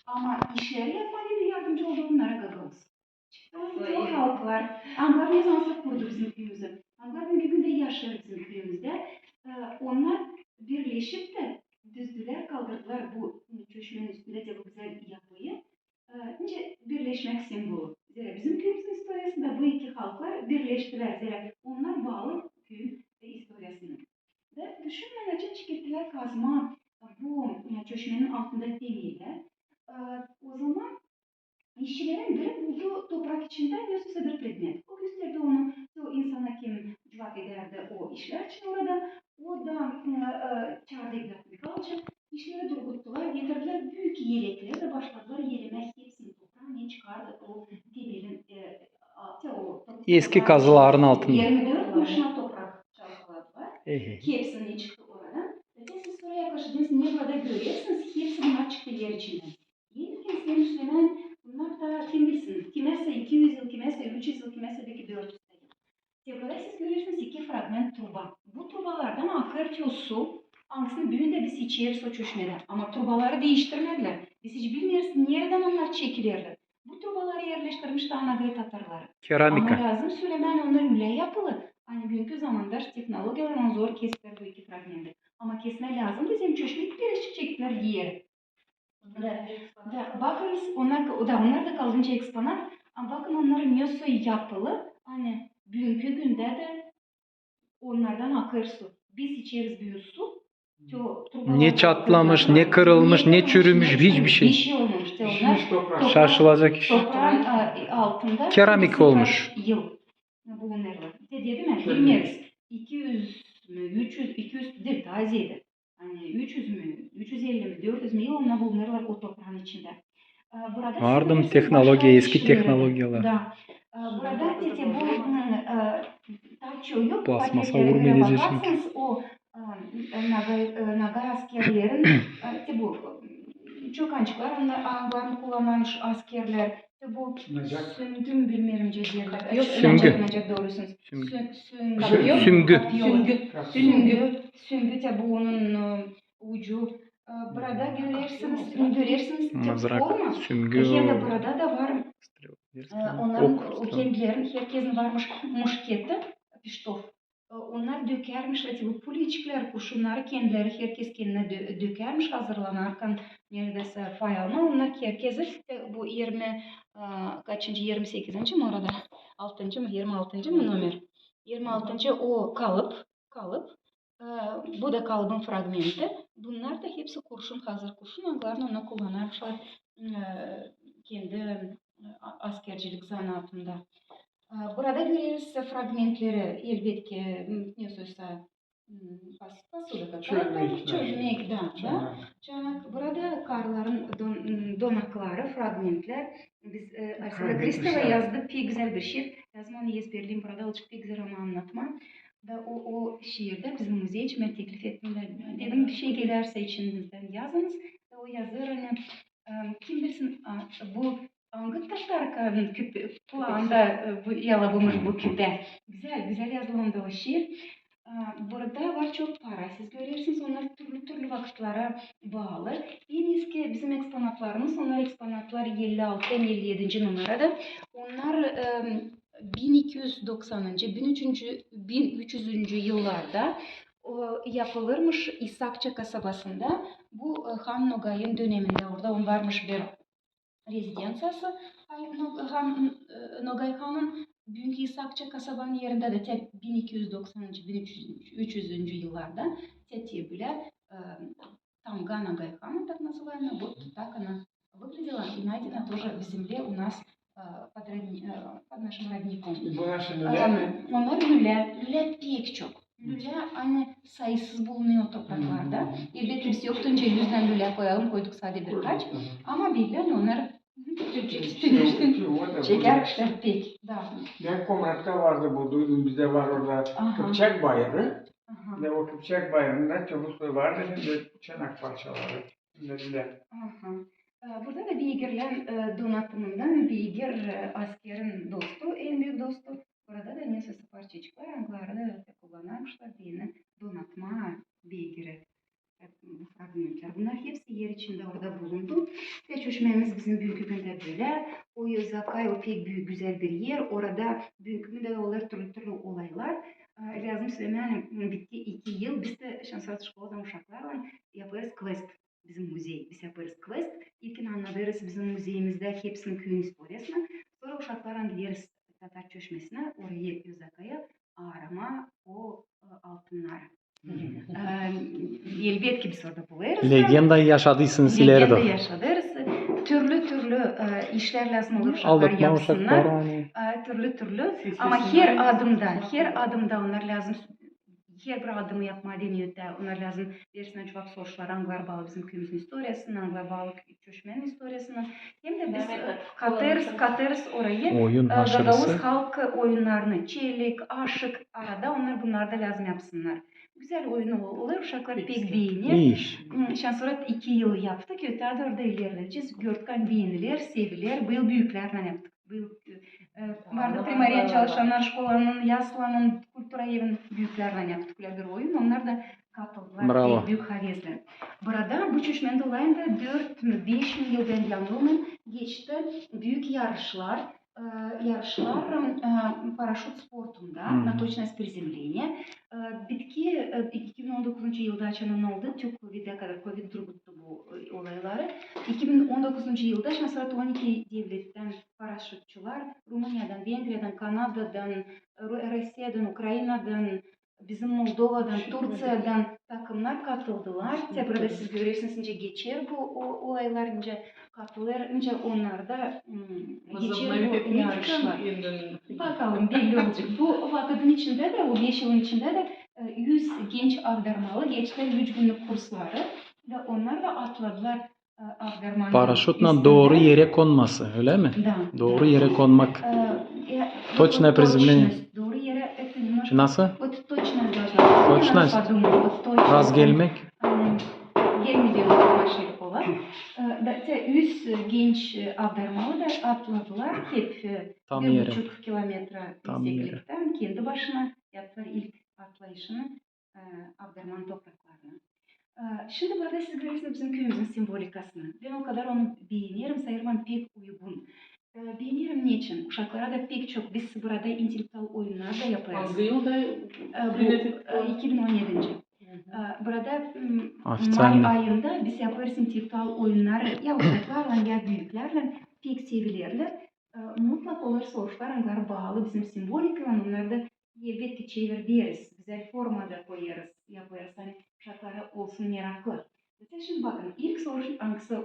Ama işleri yapmaa deyni yardımcı oldu onnara gagauz. Çıktı o halklar. Angılar ne zaman kurdu bizim küüyümüzü. Angılar büünkü gündä yaşêêr bizim küüyümüzdä. E, onnar birleşip tä düzdülär, kaldırdılar bu, e, çöşmenin üstündä dä bu gözäl yapıyı. E, nicä birleşmäk simvolu. Zerä bizim küüyümüzün istoriyasında bu iki halklar birleştilär. Zerä onnar baalı küüyün, e, istoriyasına. Da düşünün, açan çekettilär kazmaa bu, e, çöşmenin altında temelä. E, o zaman işçilerin biri buldu toprak içindä nesä bir predmet. O gösterdi onu o insana, kim cuvap edärdi o işlär için orada. O da, e, e, çaardı İgnat Mihayloviçi. İşleri durguttular, getirdilär büük eleklär da başladılar elemää hepsini toprağa, ne çıkardı o temelin, e, altı, o toprak. Eski kazıların altında. Yirmi dört maşina toprak çalkaladılar. Hepsini, ne çıktı oradan. Ve siz oraya karşı deyni, ne burada görersiniz, hepsi bunnar çıktı er içindän. Deyni, kim seni söleyim, bunnar da kim bilsin, kimäsä iki üz yıl, kimäsä üç üz yıl, kimäsä beki dört üz yıl. Te burada siz görersiniz iki fragment truba. Bu trubalardan akêr te o su, angısını büün dä biz içeriz o çöşmedä. Ama trubaları diiştirmedilär. Biz hiç bilmeeriz, neredän onnar çekilerdi. Bu trubaları erleştirmiş taa nogay tatarları. Keramika. Ama lääzım sölemää, ani onnar ölä yapılı, ani büünkü zamanda tehnologiyalarlan zor keser bu iki fragmenti. Ama kesmää lääzım, bizim çöşmä pereşçik çektilär geri. Da, da, bakınız, onnar, da, onnar da kaldınca eksponat, ama bakın, onnar nesä yapılı, ani büünkü gündä dä onnardan akêr su. Biz içeriz büün su. Ne çatlamış, ne kırılmış, ne çürümüş, hiçbir şey. Bir şey olmamış. Şaşılacak iş. Topraan, e, altında keramik olmuş. Yıl bulunêrlar. Te dedim ya, bilmeeriz. İki üz mü, üç üz, iki üz diil, taa zeedä. Ani üç üz mü, üç üz elli mi, dört üz mü yıl onnar bulunêrlar o topraanın içindä. E, burada vardı mı tehnologiya, eski tehnologiyalar? Da. E, burada te, te bu, e, taa çoyu portretlerä görä bakarsanız, o, e, nogay, e, nogay askerlerin, e, te bu, e, çokancıklar, onnar, angılarını kullanarmış askerlär. Te bu süngü, bilmeerim, nicä deerlär. Süngü. Süngü. Süngü. Süngü. Süngü, te bu onun, e, ucu. E, burada görersiniz, görersiniz, te forma. Hem dä burada da var, e, onnarın, o kendilerin, herkesin varmış muşketi, piştof. E, Onnar dökärmiş, eti bu puliçiklär, kurşunnarı kendileri, herkez kendinä dö-, dökärmiş, hazırlanarkan neredäsä pay almaa. Onnar herkezi, e, bu irmi, a, kaçıncı, irmi sekizinci mi orada? Altıncı mı, irmi altıncı mı nomer? İrmi altıncı o kalıp, kalıp. E, bu da kalıbın fragmenti. Bunnar da hepsi kurşun, hazır kurşun, angılarını onnar kullanarmışlar, e, kendi, e, a-, askercilik zanaatında. E, burada göreriz fragmentleri, elbetki, m, ne söz, m, pos-, posuda, çömnek, da, çömnek, da, da. Çanak. Çanak. Burada karıların don-, m, donakları, fragmentlär. Biz, e, Alesandra Kristeva yazdı pek gözäl bir şiir. Lääzım onu ezberleyim, burada olacek pek gözäl onu annatmaa. Da o, o şiirdä bizim muzey için bän teklif ettim da, dedim, bir şey gelärsä içinizdän yazınız. Da o yazêr, ani, e, kim bilsin, a, bu angı tatarkanın küpä, kulağında, e, bu yalabımış bu küpä. Gözäl, gözäl yazılı onda o şiir. A, burada var çok para, siz görersiniz, onnar türlü-türlü vakıtlara baalı. En eski bizim eksponatlarımız, onnar eksponatlar elli altı hem elli edinci numarada. Onnar, e, bin iki üz doksanıncı, bin üç üz, bin üç üzüncü yıllarda, o, yapılırmış İsakça kasabasında. Bu, e, han Nogayın dönemindä orada onun varmış bir rezidenţiyası, han, No-, han, e, Nogay hanın, büünkü İsakça kasabanın erindä dä te bin iki üz doksanıncı, bin üç üzüncü yıllarda te, te bölä, e, tamga Nogay hanın, так называемая, вот так она выглядела и найдена тоже в земле у нас, э, под родни-, э, под нашим родником. Bu nasıl lülä mi? Onnar lülä, lülä pek çok. Lülä, ani sayısız bulunêr o topraklarda. Elbetki, biz yoktu nicä üzdän lülä koyalım, koyduk sade birkaç. Ama belli, ani onnar tütün, tütün çekärmişlär pek. Da. Bän Komratta vardı bu, duydum, bizdä var orada Kıpçak bayırı. Ve o Kıpçak bayırında çabuk vardı, hem dä çanak parçaları, hem dä lülä. E, burada da beygirlän, e, donatımından beygir, e, askerin dostu, en büük dostu. Burada da nesä parçacıklar, angıları da kullanarmışlar deyni donatmaa beygiri. E, bu fragmentlär. Bunnar hepsi er içindä orada bulundu. Te çöşmämiz bizim büünkü gündä bölä. O Özakay, o pek büük, gözäl bir er. Orada büünkü gündä olêr türlü-türlü olaylar. E, lääzım sölemää, ani bitti iki yıl. Biz dä şansora şkoladan uşaklarlan yapêrız kvest. Bizim muzey, biz yapêrız kvest. İlkin annadêrız bizim muzeyimizdä hepsinin küüyün istoriyasını. Sora uşaklarlan gideriz Tatar çöşmesinä, orayı, Özakayı aaramaa o, e, altınnarı. E, elbetki, biz orada bulêrız. Legenda yaşadıysınız ileri dooru. Legenda yaşadêrız. Türlü-türlü, e, işlär lääzım olur uşaklar yapsınnar. E, türlü-türlü. Ama her adımda, her adımda onnar lääzım Herbir adımı yapmaa deyni ötää, onnar lääzım versinnär cuvap soruşlara, angıları baalı bizim küüyümüzün istoriyasına, angıları baalı çöşmenin istoriyasına. Hem dä biz, e, katêrız, katêrız orayı, e, gagauz halk oyunnarını, çelik, aşık, arada onnar bunnarı da lääzım yapsınnar. Gözäl oyun ol-, olêr, uşaklar pek beener. İş. M, şansora iki yıl yaptık, ötää dä orada ilerledecez. Gördük, ani beeniler, seviler, bu yıl büüklärlän yaptık. Bu, e, vardı Primorye çalışannar şkolanın, Yaslanın, kultura evinin büüklärlän yaptık ölä bir oyun. Onnar da katıldılar pek büük havezlän. Burada bu çöşmenin dolayında dört mü, beş mi yıl, bän yanılmêêrım, geçti büük yarışlar, e, yarışlar, e, paraşüt sportunda, на точность приземления. E, bitki, e, iki bin on dokuzuncu yılda açan ne oldu, tük kovidä kadar, kovid durguttu bu, e, olayları. İki bin on dokuzuncu yılda şansora on iki devlettän paraşütçiler, Rumıniyadan, Vengriyadan, Kanadadan, Ru-, Rusiyadan, Ukrainadan, bizim Moldovadan, Turţiyadan takımnar katıldılar. Te burada siz görersiniz, nicä geçer bu o-, olaylar, nicä katılêr, nicä onnar da, m, geçer bu yarışlar. Bakalım, belli olacek. Bu vakıdın içindä dä, o beş yılın içindä dä, e, üz genç avdarmalı geçtiyär üç günnük kursları. Da onnar da atladılar, e, avdarmanın. Paraşütnän dooru erä konması, ölä mi? Da. Dooru erä konmak. E, e, точное приземление. Точность. Dooru erä, это немножко... Nasıl? Вот точность должна быть. Точность. Надо подумать, вот точность. Rast gelmäk. Aynen. Gelmeyecek maşelik ola. E, da, te üz genç, e, avdarmalı da atladılar hep, e, bir buçuk kilometra yüksekliktän kendi başına yaptılar ilk atlayışını, e, avdarmanın topraklarına. E, şindi burada siz görersiniz bizim küüyümüzün simvolikasını. Bän o kadar onu beenerim, sayêrım, ani pek uygun. E, bilmeerim neçin. Uşaklara da pek çok, biz burada intellektual oyunnar da yapêrız. Angı yılda e, bu, e, iki bin on edinci. E, burada m, may ayında biz yapêrız intellektual oyunnar ya uşaklarlan, ya büüklärlän, pek severlär. E, mutlak olar soruşlar, angıları baalı bizim simvolikaylan, onnarı da elbetki çevirderiz, gözäl formada koyêrız, yapêrız, ani uşaklar olsun meraklı. Mısal şindi bakın, ilk soruş, angısı e,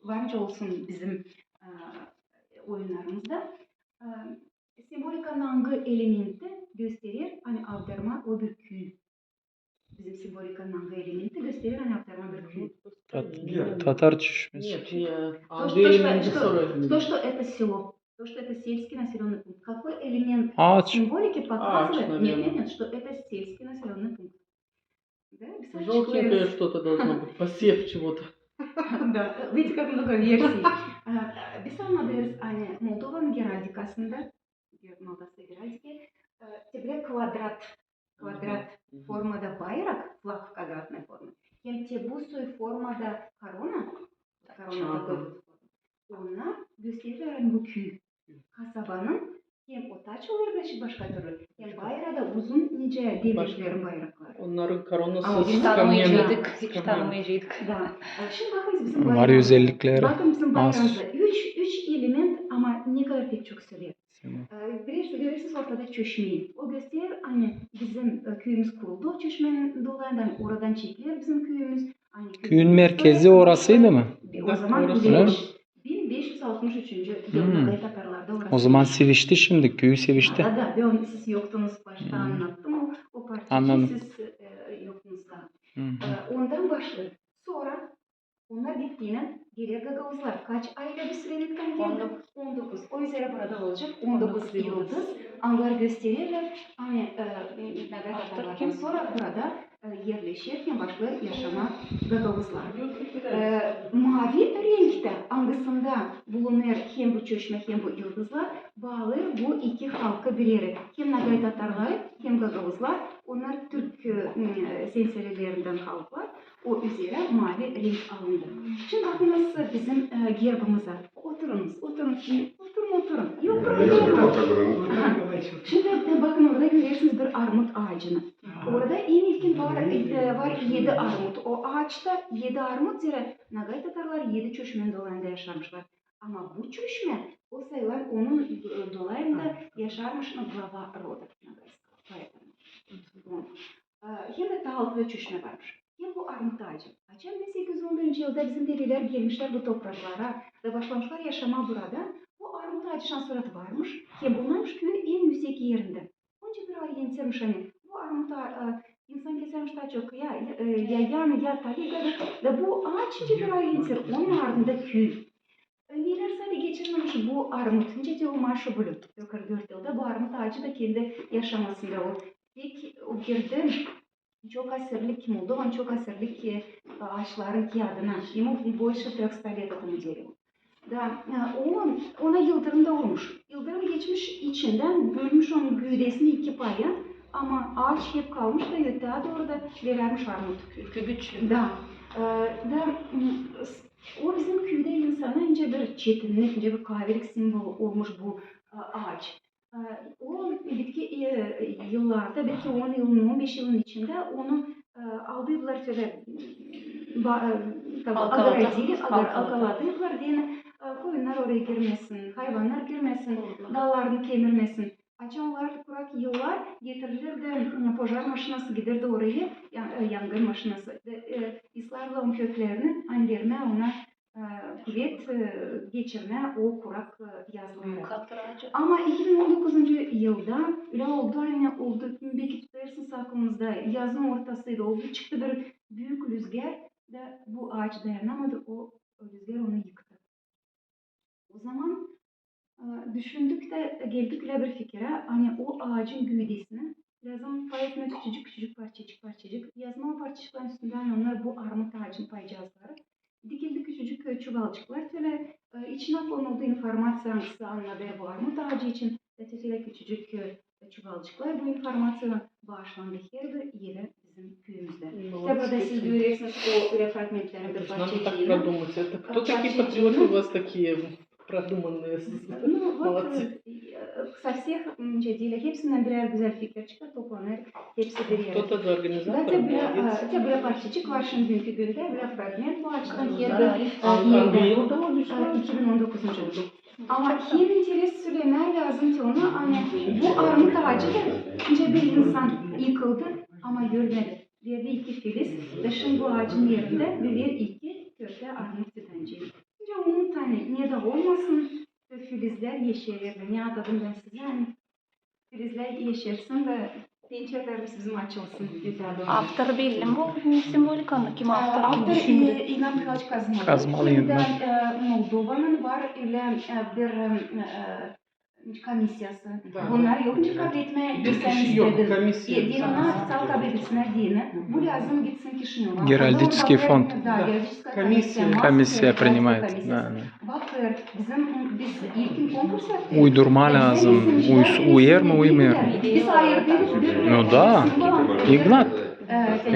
var nicä olsun bizim e, oyunnarımızda. E, simvolikanın angı elementi gösterer, ani avdarma o bir küü. Bizim simvolikanın angı elementi gösterer, ani avdarma bir küü. Tat- Tatar çüşmesi. Нет, я... То, что, что, что, что это село, то, что это сельский населённый пункт. Какой элемент символики показывает? Нет, нет, нет, что это сельский населённый пункт. Да, biz açıklêêrız. Желтенькое что-то должно быть, посев чего-то. Да, видите, как много версий. E, biz annadêrız, ani Moldovanın geraldikasında, Moldovskaya geraldika, e, te bilä kvadrat, kvadrat formada bayrak, флаг в квадратной форме, hem te bu soy formada korona, korona такой вот форма, onnar gösterer, ani bu küü, kasabanın hem o taç olêr birazçık başka türlü, hem bayraada da uzun nicä demirlerin bayrakları. Onnarın koronası Ama biz tanımayacaktık, hiç tanımayacaktık. Da. E, şindi bakınız bizim bayrağımızda. Var özellikleri. Bakın bizim bayrağımızda üç, üç element, ama ne kadar pek çok söleer. E, bilersiniz, görersiniz ortada çöşmeyi. O gösterer, ani bizim e, küüyümüz kuruldu o çöşmenin dolayında, ani oradan çekiler bizim küüyümüz. Ani küüyün merkezi orasıydı mı? O zaman Uleviş. Bin beş üz altmış üçüncü yılda Nagay tatarlarda orası. O zaman sevişti şindi, küü sevişti. Da, da, ben siz yoktunuz, başta annattım o, o parçayı, siz e, yoktunuz da. E, ondan başlêêr. Sora onnar gittiynän geler gagauzlar. Kaç aylä bu sürä gittikän geldi? On dokuz. O üzerä burada olacek on dokuz yıldız. Angıları göstererlär, ani e, Nagay tatarlardan sora burada e, erleşer hem başlêêr yaşamaa gagauzlar. E, maavi renktä, angısında bulunêr hem bu çöşmä, hem bu yıldızlar, baalêêr bu iki halkı bir erä, hem nagay tatarları, hem gagauzlar, onnar türk e, m, e, senselerindän halklar, o üzerä maavi renk alındı. Şindi bakınız bizim e, gerbimizdä. Oturunuz, oturunuz, oturun, oturun. Yok, oturun. Şindi e, bakın, orada görersiniz bir armut aacını. Orada en ilkin var, e, var edi armut. O aaçta edi armut, zerä nagay tatarlar edi çöşmenin dolayında yaşarmışlar. Ama bu çöşmä, o sayılar onun e, dolayında yaşarmış glava roda nagayskaya. Поэтому. E, hem dä taa altıda çöşmä varmış. Hem bu armut aacı. Açan bin sekiz üz on birinci yılda bizim dedelär gelmişlär bu topraklara da başlamışlar yaşamaa burada. Bu armut aacı şansora varmış, hem bulunarmış küüyün en üüsek erindä. Onca bir ayrı entermiş, ani bu armut aa-, e, insan kesermiş taa çok ya, e, yayan, ya taligada, da bu aaç nicä bir ayrı enter, onun ardında küü. E, neler sade geçirmemiş bu armut, nicä te o maşu bulu, yok dört yılda bu armut aacı da kendi yaşamasında o pek o girdi çok asirlik, Moldovanın çok asirlik e, aaçların kiyadına. Ему больше трёхсот лет, этому дереву. Da, e, o, ona yıldırım da urmuş. Yıldırım geçmiş içindän, bölmüş onun güüdesini iki paya, ama aaç hep kalmış da ötää dooru da verärmiş armut. Ülkü güçlü. Da, e, da, m, s- o bizim küüdä insana nicä bir çetinlik, nicä bir kaavelik simvolu olmuş bu e, aaç. E, o bitki e, yıllarda, belki on yılın, on beş yılın içindä onu e, aldıydılar şöylä, ba, e, там, огородили, огор-, alkaladıydılar deyni, e, koyunnar oraya girmesin, hayvannar girmesin, dallarını kemirmesin. Açan olar kurak yıllar, getirilär dä m, pojar maşinası, gider dä oraya, ya-, e, yangın maşinası. Da, e, ıslarlar onun köklerini, ani vermää ona e, kuvet e, geçirmää o kurak e, yazları. Ama iki bin on dokuzuncu yılda ölä oldu, ani oldu, belki tutêrsınız aklınızda, yazın ortasıydı, oldu, çıktı bir büük lüzgär, da bu aaç dayanamadı, o lüzgär onu yıktı. O zaman e, düşündük dä geldik ölä bir fikirä, ani o aacın güüdesini lääzım pay etmää küçücük-küçücük parçacık-parçacık, yazmaa o parçacıkların üstündä, ani onnar bu armut aacın paycazları. Dikildi küçücük e, çuvalcıklar tölä, e, içinä konuldu informaţiya, angısı annadêr bu armut aacı için. Te tölä küçücük e, çuvalcıklar bu informaţiyadan baaşlandı herbir evä bizim küüyümüzdä. Te burada siz görersiniz o ölä fragmentlerin bir parçacıını. Кто такие патриоты у вас такие? Ну, вот, э, со всех, м, nicä deyim, hepsindän birär gözäl fikir çıkêr, toplanêr, hepsi bir erä. Кто-то организатор, молодец. Да, te birä, e, te birä parçacık var şindi büünkü gündä, birä fragment bu açıdan, herda, e, angı yılda o düştü? E, iki bin on dokuzuncu yıl. Ama hem interes sölemää lääzım ki onu, ani bu armut aacı da, nicä bir insan yıkıldı, ama ölmedi. Verdi iki filiz, da şindi bu aacın erindä büyür iki körpä armut fidancıı. Nicä onun, ani ne dä olmasın, filizlär eşerer, ne atadım bän sizä, ani filizlär eşersin da pençerlerimiz bizim açılsın. Avtor belli mi bu simbolikanın? Kim avtor, kim düşündü? Avtor, e, İgnat Mihailoviç Kazmalı. Kazmalı İgnat. Hem dä, e, Moldovanın var ölä, e, bir, e, e, komissiyası. Bunnar yok nicä kabul etmää, sen istädin. Deyni ona ofiţial kabul etsin deyni. Bu lääzım gitsin Kişinöva. Геральдический фонд. Да, геральдическая комиссия. Комиссия принимает. Да, да. Bakêr, bizim, biz ilkin konkurs yaptık. Uydurmaa lääzım. Uyêr mi, uymêêr mı? Biz ayırdıydık bir... Ну да. İgnat.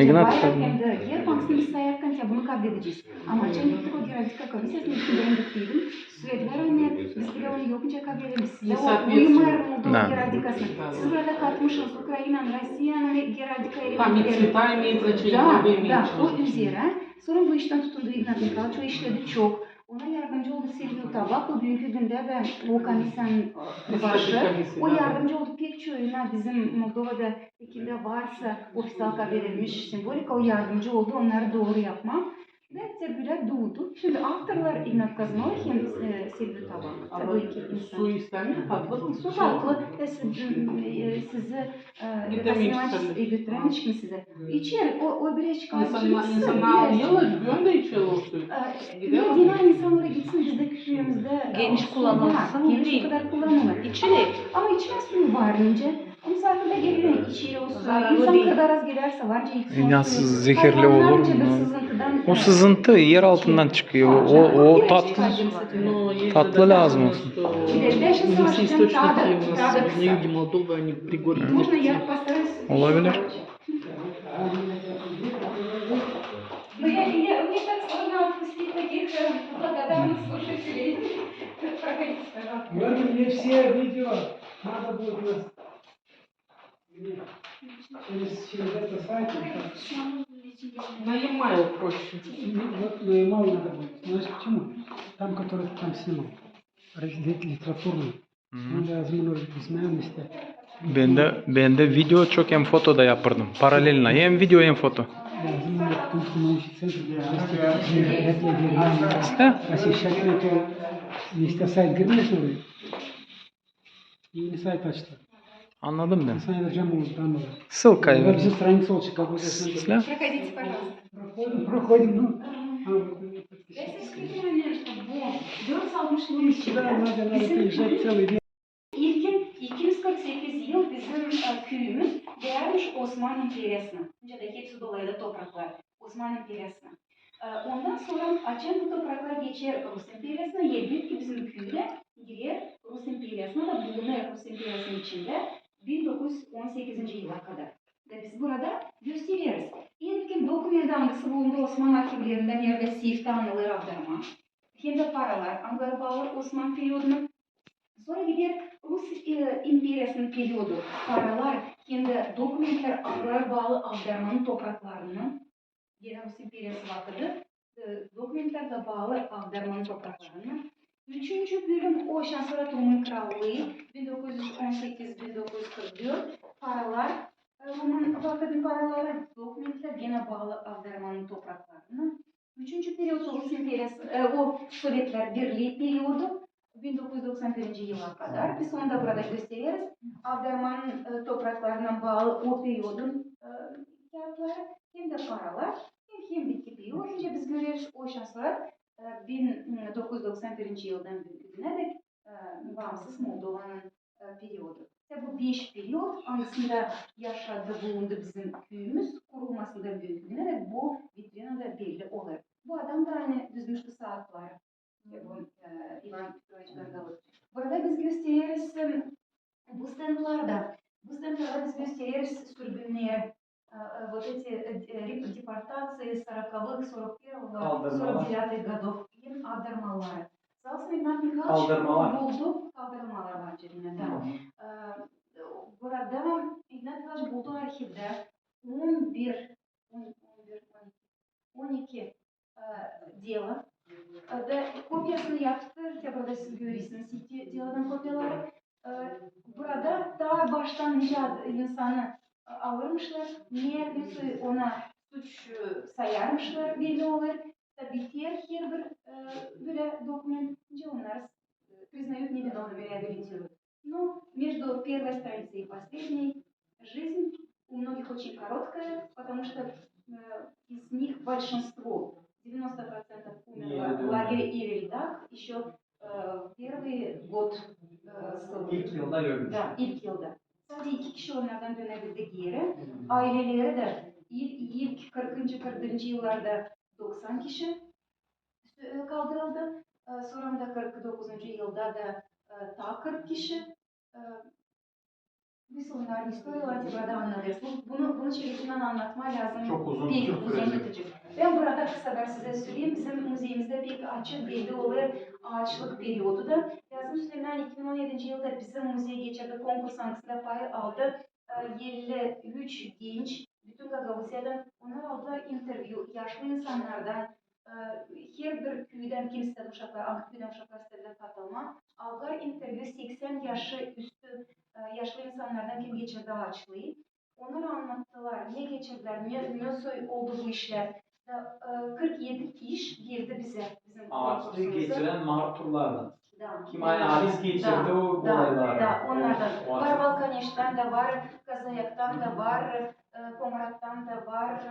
İgnat. Hem dä herpansını biz sayarkan, ya bunu kabul edecez. Ama açan gittik o геральдическая комиссия, içindän gittiydim. Söledilär, ani biz bilä onu yok nicä kabul edelim. Biz sizä o uymêêr mı o геральдикасına. Siz burada katmışsınız Ukrainanın, Rossiyanın геральдика elementleri. Там и цвета имеют значение, да, да, o üzerä. Sora bu iştän tutundu İgnat Mihailoviç, o işledi çok. Ona yardımcı oldu Silviu Tabak, o büünkü gündä dä o komissiyanın, e, başı. O yardımcı oldu pek çoyuna bizim Moldovada, kimdä varsa ofiţial kabul edilmiş simbolika, o yardımcı oldu onnarı dooru yapmaa. Da te bölä duudu. Şindi avtorlar İgnat Kazmalı hem, e, Silviu Tabak. Te bu iki insan. Su istämeer, tatlı mı? Su tatlı. E, si-, e, sizi, e, götürämeyiz mi sizä? İçer, o, o biraz çıkar. İnsannar, insannar alêrlar, bän dä içerim o suyu. E, ne deyni, insannar gitsin, biz dä küüyümüzdä geniş kullanılsın. Geniş o kadar kullanılêr. İçiler. Ama içmää suyu var nicä. Musaafir dä geler, içer o suyu. İnsan kadar az gelärsä, var nicä içsin o suyu. Nasıl zehirli olur mu? O sızıntı er altından çıkêr. O, o tatlı, tatlı lääzım olsun. Здесь источники у нас на юге Молдовы, они пригодны. Можно я постараюсь? Olabilir. Ну, я, я, мне так сложно отпустить таких, э, благодарных слушателей. Проходите, пожалуйста. Можно мне все видео надо будет на Через, через это сайт. На e-mail проще. Ну, вот на e-mail надо будет. Знаешь почему? Там, который ты там снимал. Раздел литературный. Onu lääzım onu izlemää istedim. Bendä, bendä video çok hem foto da yapêrdım. Paralelno. Hem video, hem foto. Lääzım onu, потому что научный центр, посещать это место, сайт girmesin oraya. Yeni sayfa açtı. Annadım bän. Sen yazacağım onu, tamam. Ссылка. Burada bizim страница olacak, kabul edersin. Проходите, пожалуйста. Проходим, проходим, ну. Ага. А, вот, вот, вот. Я сейчас скажу, наверное, что bu dört yüz altmış yıl içindä bizim ilkin iki yüz kırk sekiz yıl bizim, e, küüyümüz girärmiş Osman imperiyasına. Nicä dä hepsi dolaylı topraklar Osman imperiyasına. E, ondan sora açan bu topraklar geçer Rus imperiyasına, elbetki bizim küüyümüz girer Rus imperiyasına da bulunêr Rus imperiyasının içindä bin dokuz üz on sekizinci yıla kadar. Da biz burada göstereriz. En ilkin dokument, angısı bulundu Osman arhivlerindä, neredä seyftä anılêr avdarma hem dä paralar, angıları baalı Osman perioduna. Sora gider Rus, e, imperiyasının periodu, paralar hem dä dokumentlär, angıları baalı avdarmanın topraklarına. Genä Rus imperiyası vakıdı, e, dokumentlär dä baalı avdarmanın topraklarına. Üçüncü bölüm, o şansora Rumın krallıı, bin dokuz üz on sekiz, bin dokuz üz kırk dört, paralar, e, Rumın vakıdın paraları, dokumentlär genä baalı avdarmanın topraklarına. Üçüncü period, o Rus imperiyası, e, o Sovetlär Birlii periodu, bin dokuz üz doksan birinci yıla kadar. Biz onu da burada göstereriz. Avdarmanın, e, topraklarına baalı o periodun, e, kiyatları, hem dä paralar, hem, hem bitki periodunca biz göreriz. O şansora, e, bin dokuz üz doksan birinci yıldan büünkü günä dek, e, baansız Moldovanın, e, periodu. İştä bu beş period, angısında yaşadı, bulundu bizim küüyümüz, kurulmasından büünkü günä dek bu vitrinada belli olêr. Bu adam da, ani düzmüştü saatları. E, bu, e, İvan Petroviç Gargalı. Burada biz göstereriz, e, bu stendlarda. Bu stendlarda biz göstereriz sürgünneri. E, e, вот эти, e, e, реп-, депортации сороковых, сорок первого, сорок девятых годов. Hem avdarmaları. Saa olsun, İgnat Mihailoviç buldu, kaldırılmalar var üzerindä, da. E, burada İgnat Mihailoviç buldu arhivdä on bir, on, on bir, on iki, on iki e, delo. E, da kopiyasını yaptı, te burada siz görersiniz iki delodan kopiyaları. E, burada taa baştan nicä insanı, e, alırmışlar, ne, nasıl ona suç, e, sayarmışlar, belli olur. Tabii ki herbir, e, bölä dokument, nicä onnar, e, признают невиновными, реабилитируют. Но между первой страницей и последней жизнь у многих очень короткая, потому что, э, из них большинство, девяносто процентов, умерло в лагере Ивердак ещё, э, в первый год, э, ссылки. İlk yılda ölmüş. Да, ilk yılda. Sadä iki kişi onnardan dönebildi geeri. Aileleri dä ilk, ilk kırkıncı, kırkıncı yıllarda doksan kişi e, kaldırıldı. E, sora da kırk dokuzuncu yılda da, e, taa kırk kişi. E, biz onnarın istoriyalarını burada annadêrız. Bu, bunu, bunu çevirmän annatmaa lääzım. Çok uzun, pek uzun sürecek. Bän burada kısadan sizä söleyim. Bizim muzeyimizdä pek açık belli olêr aaçlık periodu da. Lääzım sölemää, iki bin on edinci yılda bizim muzey geçirdi konkurs, angısında pay aldı e, elli üç genç, bütün Gagauziyadan, onnar aldılar intervyu yaşlı insannardan, e, herbir küüdän, kimsä uşaklar, angı küüdän uşaklar istädilär katılmaa, aldılar intervyu seksän yaşı üstü, e, yaşlı insannardan, kim geçirdi aaçlıı. Onnar annattılar, ne geçirdilär, ne, nasıl oldu bu işlär. Da, e, kırk edi iş girdi bizä, bizim konkursumuzda. Aaçlıı geçirän marturlardan. Da. Kim ani aciz geçirdi o olayları. Da, onnardan. Var Valkaneştan da, var Kazayaktan da, var, e, Komrattan da, var,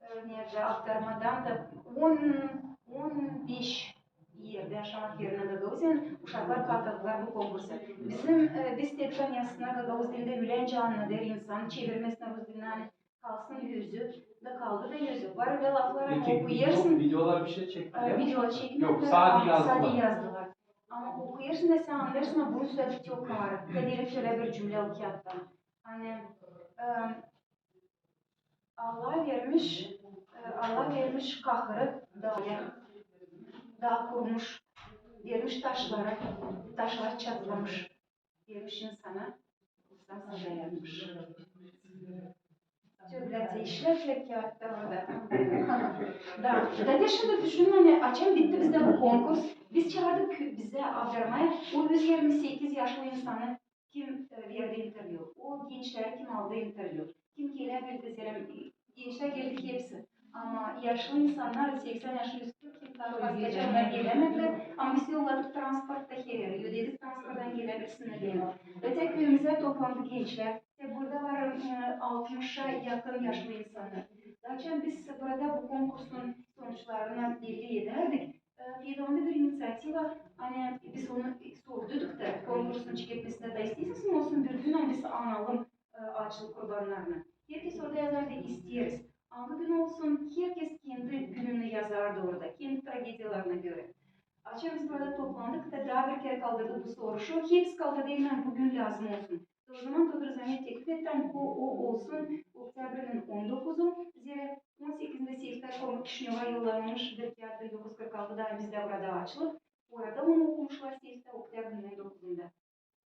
e, neredä, Aktarmadan da. On, on beş erdä, şaat erindä Gagauziyanın uşaklar katıldılar bu konkursa. Bizim, e, biz tetkik yaptığımız Gagauz dilindä ölä nicä annadêr insan, çevirmesin rus dilinä, ani kalsın özü, da kaldı da özü. Var ölä laflar, ani okuyêrsın. Videolar, bir şey çektiler mi? E, video çekmedilär. Yok, sade yazdılar. Sade yazdılar. Ama okuyêrsın da sän annêêrsın, ani bunun üstündä çok aarı. Kaderä ölä bir cümlä o kiyattan. Ani, e, Allah vermiş, e, Allah vermiş kahırı daalä, daa kurmuş, vermiş taşları, taşlar çatlamış. Vermiş insana, insan sadayanmış. Türlü işlär, türlü kiyatlar orada. Da, da te şindi düşünün, ani açan bitti bizdä bu konkurs, biz çaardık bizä avdarmaya o üz irmi sekiz yaşlı insanı, kim, e, verdi intervyu, o gençleri, kim aldı intervyu, kim geläbildi, zerä gençlär geldi hepsi. Ama yaşlı insannar, seksän yaşın üstü, kim taa fazlaca onnar gelämedilär. Ama biz yolladık transportta hereri, ödedik transporttan geläbilsinnär deyni. Öteki küüyümüzä toplandı gençlär. Te burada var, e, altmışa yakın yaşlı insannar. Açan biz burada bu konkursun sonuçlarını belli edärdik, e, peydalandı bir iniţiativa, ani biz onu sorduk da, konkursun çeketmesindä da isteersiniz mi olsun bir gün, ani biz analım, e, aaçlık kurbannarını. Herkez orada yazardı, isteeriz. Angı gün olsun, herkez kendi gününü yazardı orada, kendi tragediyalarına görä. Açan biz burada toplandık da, taa bir kerä kaldırdık bu soruşu. Hepsi kaldırdı, deyni, bu gün lääzım olsun. O zaman Todor Zanya teklif etti, ani o, o olsun oktyabrinin on dokuzu, zerä on sekizindä Seyftä Komuk Kişinöva yollanılmış bir kiyat bin dokuz üz kırk altıda, ani bizdä burada aaçlık. Orada onu okumuşlar Seyftä oktyabrinin on dokuzunda.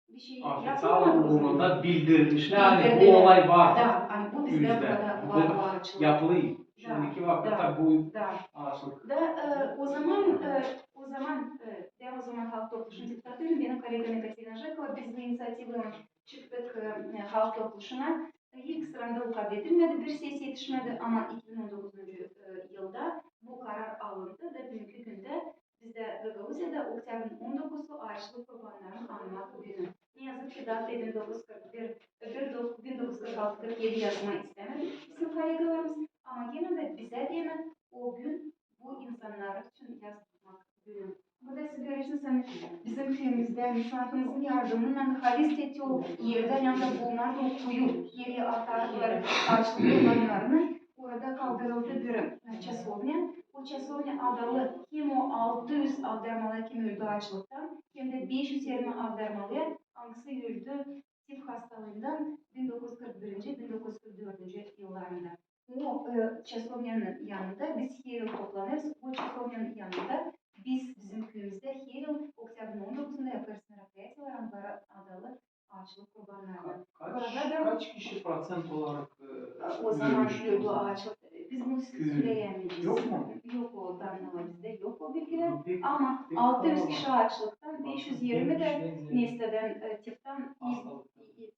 Bir şey yapılmadı o zaman. Oficial uurunda bildirilmişlär, ani bu olay var. Da, ani bu bizdä burada var, bu aaçlık. Yapılı. Şindiki vakıtta bu aaçlık. Da, e, o zaman, e, o zaman, e, bän o zaman Halk Topluşunun deputatıydım, benim kollegam Ekaterina Jekova, biz bu iniţiativaylan çıktık, e, Halk Topluşuna. İlk sırada o kabledilmedi, bir ses etişmedi, ama iki bin on dokuzuncu, e, yılda bu karar alındı da büünkü gündä bizdä Gagauziyada oktyabrın on dokuzu aaçlık kurbannarını anmak günü. Ne yazık ki, data bin dokuz üz kırk bir, bir dok-, bin dokuz üz kırk altı, kırk edi yazmaa istämedi bizim kollegalarımız, ama genä dä bizä deyni o gün bu insannarı için yazmak günü. Burada siz görersiniz, ani bizim küüyümüzdä, insanımızın yardımınnan halis te o erdä, ani bulunardı o kuyu, herä atardılar aaçlık kurbannarını. Orada kaldırıldı bir, e, çasovnä. O çasovnä adalı hem o altı üz avdarmalıya, kim öldü aaçlıktan, hem dä beş üz irmi avdarmalıya, angısı öldü tif hastalıından bin dokuz üz kırk birinci, bin dokuz üz kırk dördüncü yıllarında. O, e, çasovnanın yanında biz her yıl toplanêrız. O çasovnanın yanında Biz bizim küüyümüzdä her yıl oktyabrın on dokuzunda yapêrız merokoyatiyalar Angara adalı aaçlık kurbannarına. Kaç, kaç kişi proţent olarak, e, ölmüş? O zaman öldü aaçlık. Biz bunu söleyämeyecez. Yok mu? Yok o danılar bizdä, yok o bilgilär. Ama altı üz kişi aaçlıktan, beş üz irmi dä nesleden, e, tiftan,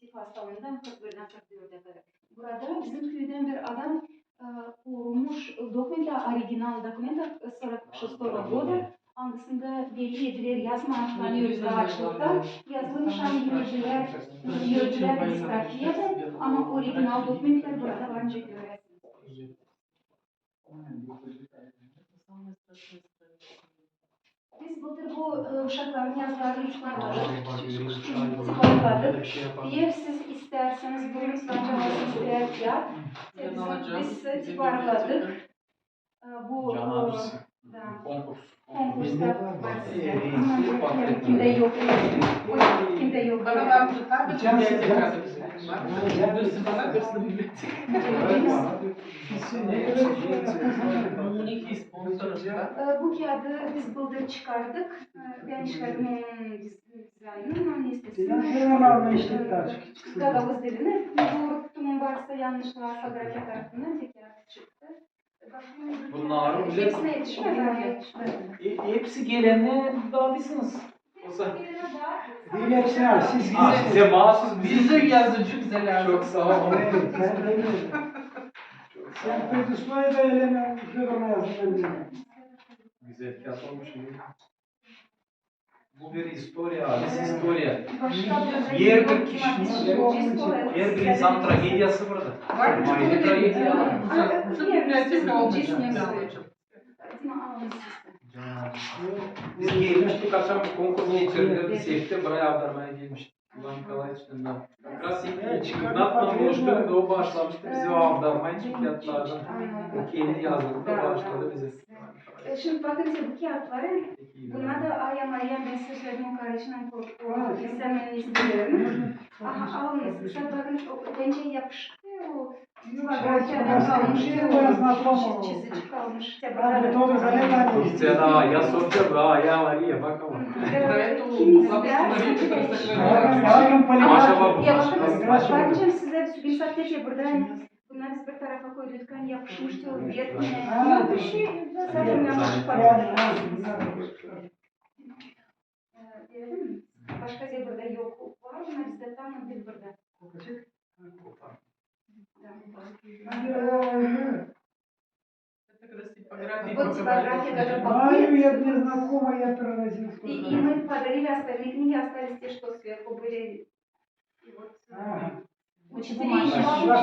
tif hastalığından kırk birdän kırk dördä kadar. Burada bizim küüdän bir adam, e, korumuş dokumentä, original dokumentä, e, сорок шестого года, angısında belli edilär, yazma tanıyırız aaçlıktan, yazılmış, ani ölülär, ölülär distrofiyada, ama original dokumentlär burada var, nicä görärsiniz. Biz bıldır bu, e, uşakların yazılarını tiparladık. Eer siz istärseniz, buyurun, sırancalarsınız birär kiyat. Biz, biz tiparladık. E, bu, e, konkurs. Konkursta var sizä. Kimdä yok. Kimdä yok. E, bu kiyadı biz bıldır çıkardık. E, bän çıkardım onun diz-, dizaynını, onun listesini. Gagauz dilini. Bu tutumum varsa yannışlık orfografiya tarafından tek kiyat çıktı. Bunnarı hepsinä etişmedi. E, hepsi gelennä daadırsınız. Olsa. Diil hepsinä, siz. Ha, sizä maasuz. Bizdä yazıcı bizä lääzım. Çok saa olun. Evet, sän dä. Sän предисловие da elän, Födor, yazdın. Gözäl kiyat olmuş. Bu bir istoriya, biz istoriya. Herbir kişinin, herbir insanın tragediyası burada. Var mı? Ayrı tragediyalar. Biz gelmiştik, açan bu konkurs geçirildi, biz hep dä burayı avdarmaya gelmiştik. İvan Nikolaeviçtan da. Как раз ilk çıkartma olmuştu, o başlamıştı bizi avdarmaya, çünkü kiyatlardan o kendi yazılı da başladı bizi. E, şindi bakın, bu kiyatları, buna da Aya Mariya, bän sizä söledim, o kardeşimnän korktu, o, sen benim listelerim. Aha, alınız, siz bakın, o, bence yapışık o, bibliografiyadan kalmış, o, çizicik kalmış. Turciyada Aya Sofiya, Aya Mariya, bakalım. Kim isteer, Maşa var, Maşa var. Bakın, sizä bir sürü saat burada. Bunnarı biz bir tarafa koyduk, ani yapışmış diyor, vermää. Yok, bir şey, zaten yapışık var. Başka zerä burada yok. Var mı bizdä, tamam, bir burada. Знаю, я незнакомая, я проразился. И, и мы подарили остальные книги, остались те, что сверху были. И вот, э, учителей не было.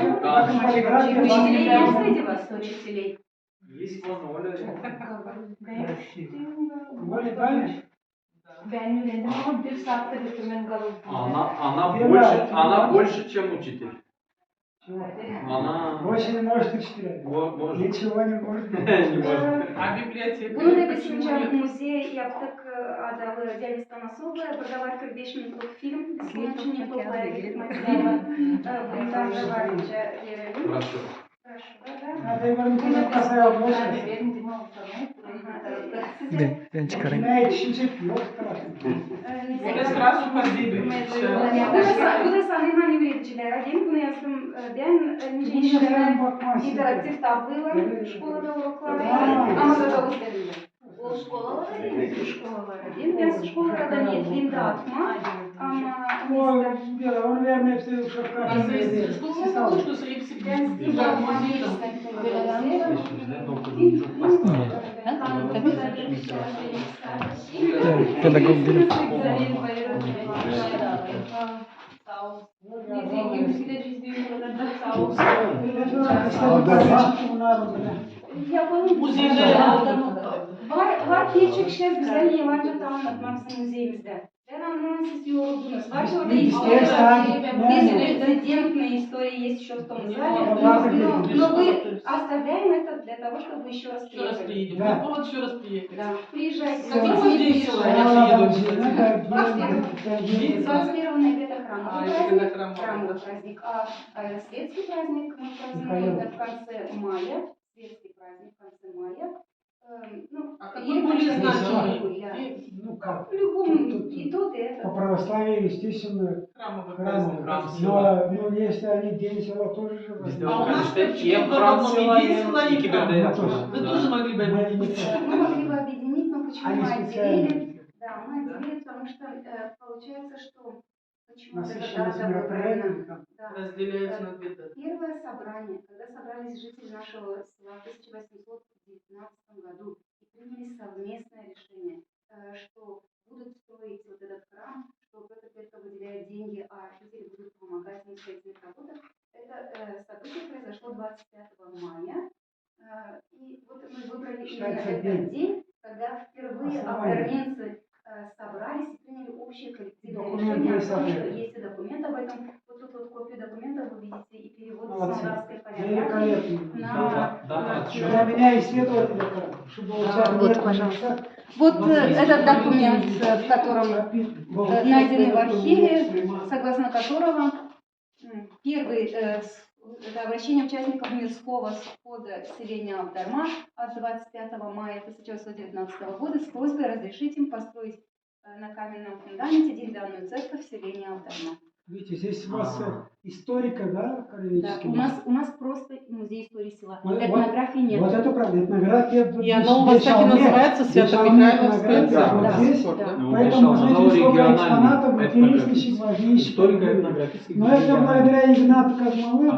Учителей не было среди вас, учителей? Есть вон Оля. Оля, да? Bän üürendim, ama bir saat da götürmän kaldım. Ana, ana больше, она больше, чем учитель. Ana больше не может учителя. Ничего не может. Не может. А библиотека? Bunu da biz muzey yaptık, e, adalı Däli Stanasovaya. Burada var kırk beş minutluk film. Biz bunun için topladık materialı. E, bundan da var nicä verelim. Хорошо. Хорошо, да, да. Bän çıkarayım. Burada сразу подвигайтесь. Bu da sa-, bu da sanırım, ani üüredicilär. Ani bunu yazdım, e, bän, e, nicä işleyim interaktiv tabloylan şkolada urokları. Ama da gagauz dilindä. O şkolalara, şkolalara. Bän şkolalara da niyetliyim daatmaa, ama... O, bir, onu vermää hepsi uşaklara. Pedagog dilim. Var, var pek çok işlär gözäl, ne var da anlatmaa bizim muzeyimizdä. Bän annêêrım, siz yoruldunuz. Var ki orada история, президентная история есть ещё в том зале. Но, но вы оставляем это для того, чтобы ещё раз приехали. Ещё раз приедем. Да. Будет повод ещё раз приехать. Да. Приезжайте. Как раз в десять часов я приеду обязательно. Двадцать первого ноября это храмовый праздник. А, это храмовый праздник. А, э, светский праздник мы празднуем в конце мая. Светский праздник в конце мая. э, ну, а какой более значимый? Ну, как? В любом, и тот, и этот. По православию, естественно, храмовый. Но, но если они день села тоже живут. А у нас в Чикаго в одном день села и храм. Вы тоже могли бы объединить. Мы могли бы объединить, но почему мы отделили? Да, мы отделили, потому что э, получается, что почему вот эта дата выбрана. Да. Разделяется на две даты. Первое собрание, когда собрались жители нашего села в тысяча восемьсот девятнадцатом году и приняли совместное решение, э, что будут строить вот этот храм, что Пётр Петко выделяет деньги, а жители будут помогать ему в строительных работах. Это э, событие произошло двадцать пятого мая. Э, и вот мы выбрали именно этот день, когда впервые армянцы э, собрались и приняли общее коллективное решение о том, что есть и документ об этом. Вот тут вот копию документа вы видите и перевод с молдавской фонографии на... Для меня исследователя, чтобы... Да, вот, пожалуйста. Вот э, этот документ, э, в котором э, найдены в архиве, согласно которого М, Первый, э, с- это обращение участников мирского схода селения Алдарма от двадцать пятого мая тысяча восемьсот девятнадцатого года с просьбой разрешить им построить э, на каменном фундаменте деревянную церковь селения Алдарма. Видите, здесь у вас э, историка, да, краеведческий? Да, у нас, у нас просто музей истории села. Вот, вот, этнографии нет. Вот это правда, этнография. И она у вас так и называется, Свято-Михайловская церковь. Да, да. Поэтому вот здесь очень много экспонатов, интереснейших, важнейших. Историка этнографии. Но это благодаря Игнату Казмалы,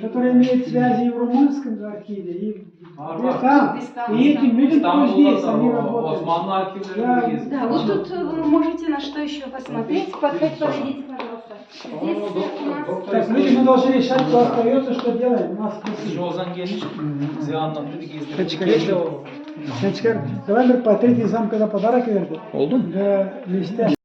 который имеет связи и в румынском архиве, и в Узбекистане. И эти люди, кто здесь, они работают. Да, вот тут э, вы можете на что еще посмотреть. Подходите, подойдите, пожалуйста. Здесь э, у нас... Так, люди, мы должны решать, кто остается, что делаем. У нас... Sen çıkar. Давай bir portret insanı kadar подарок verdi. Oldu mu? Да, листя.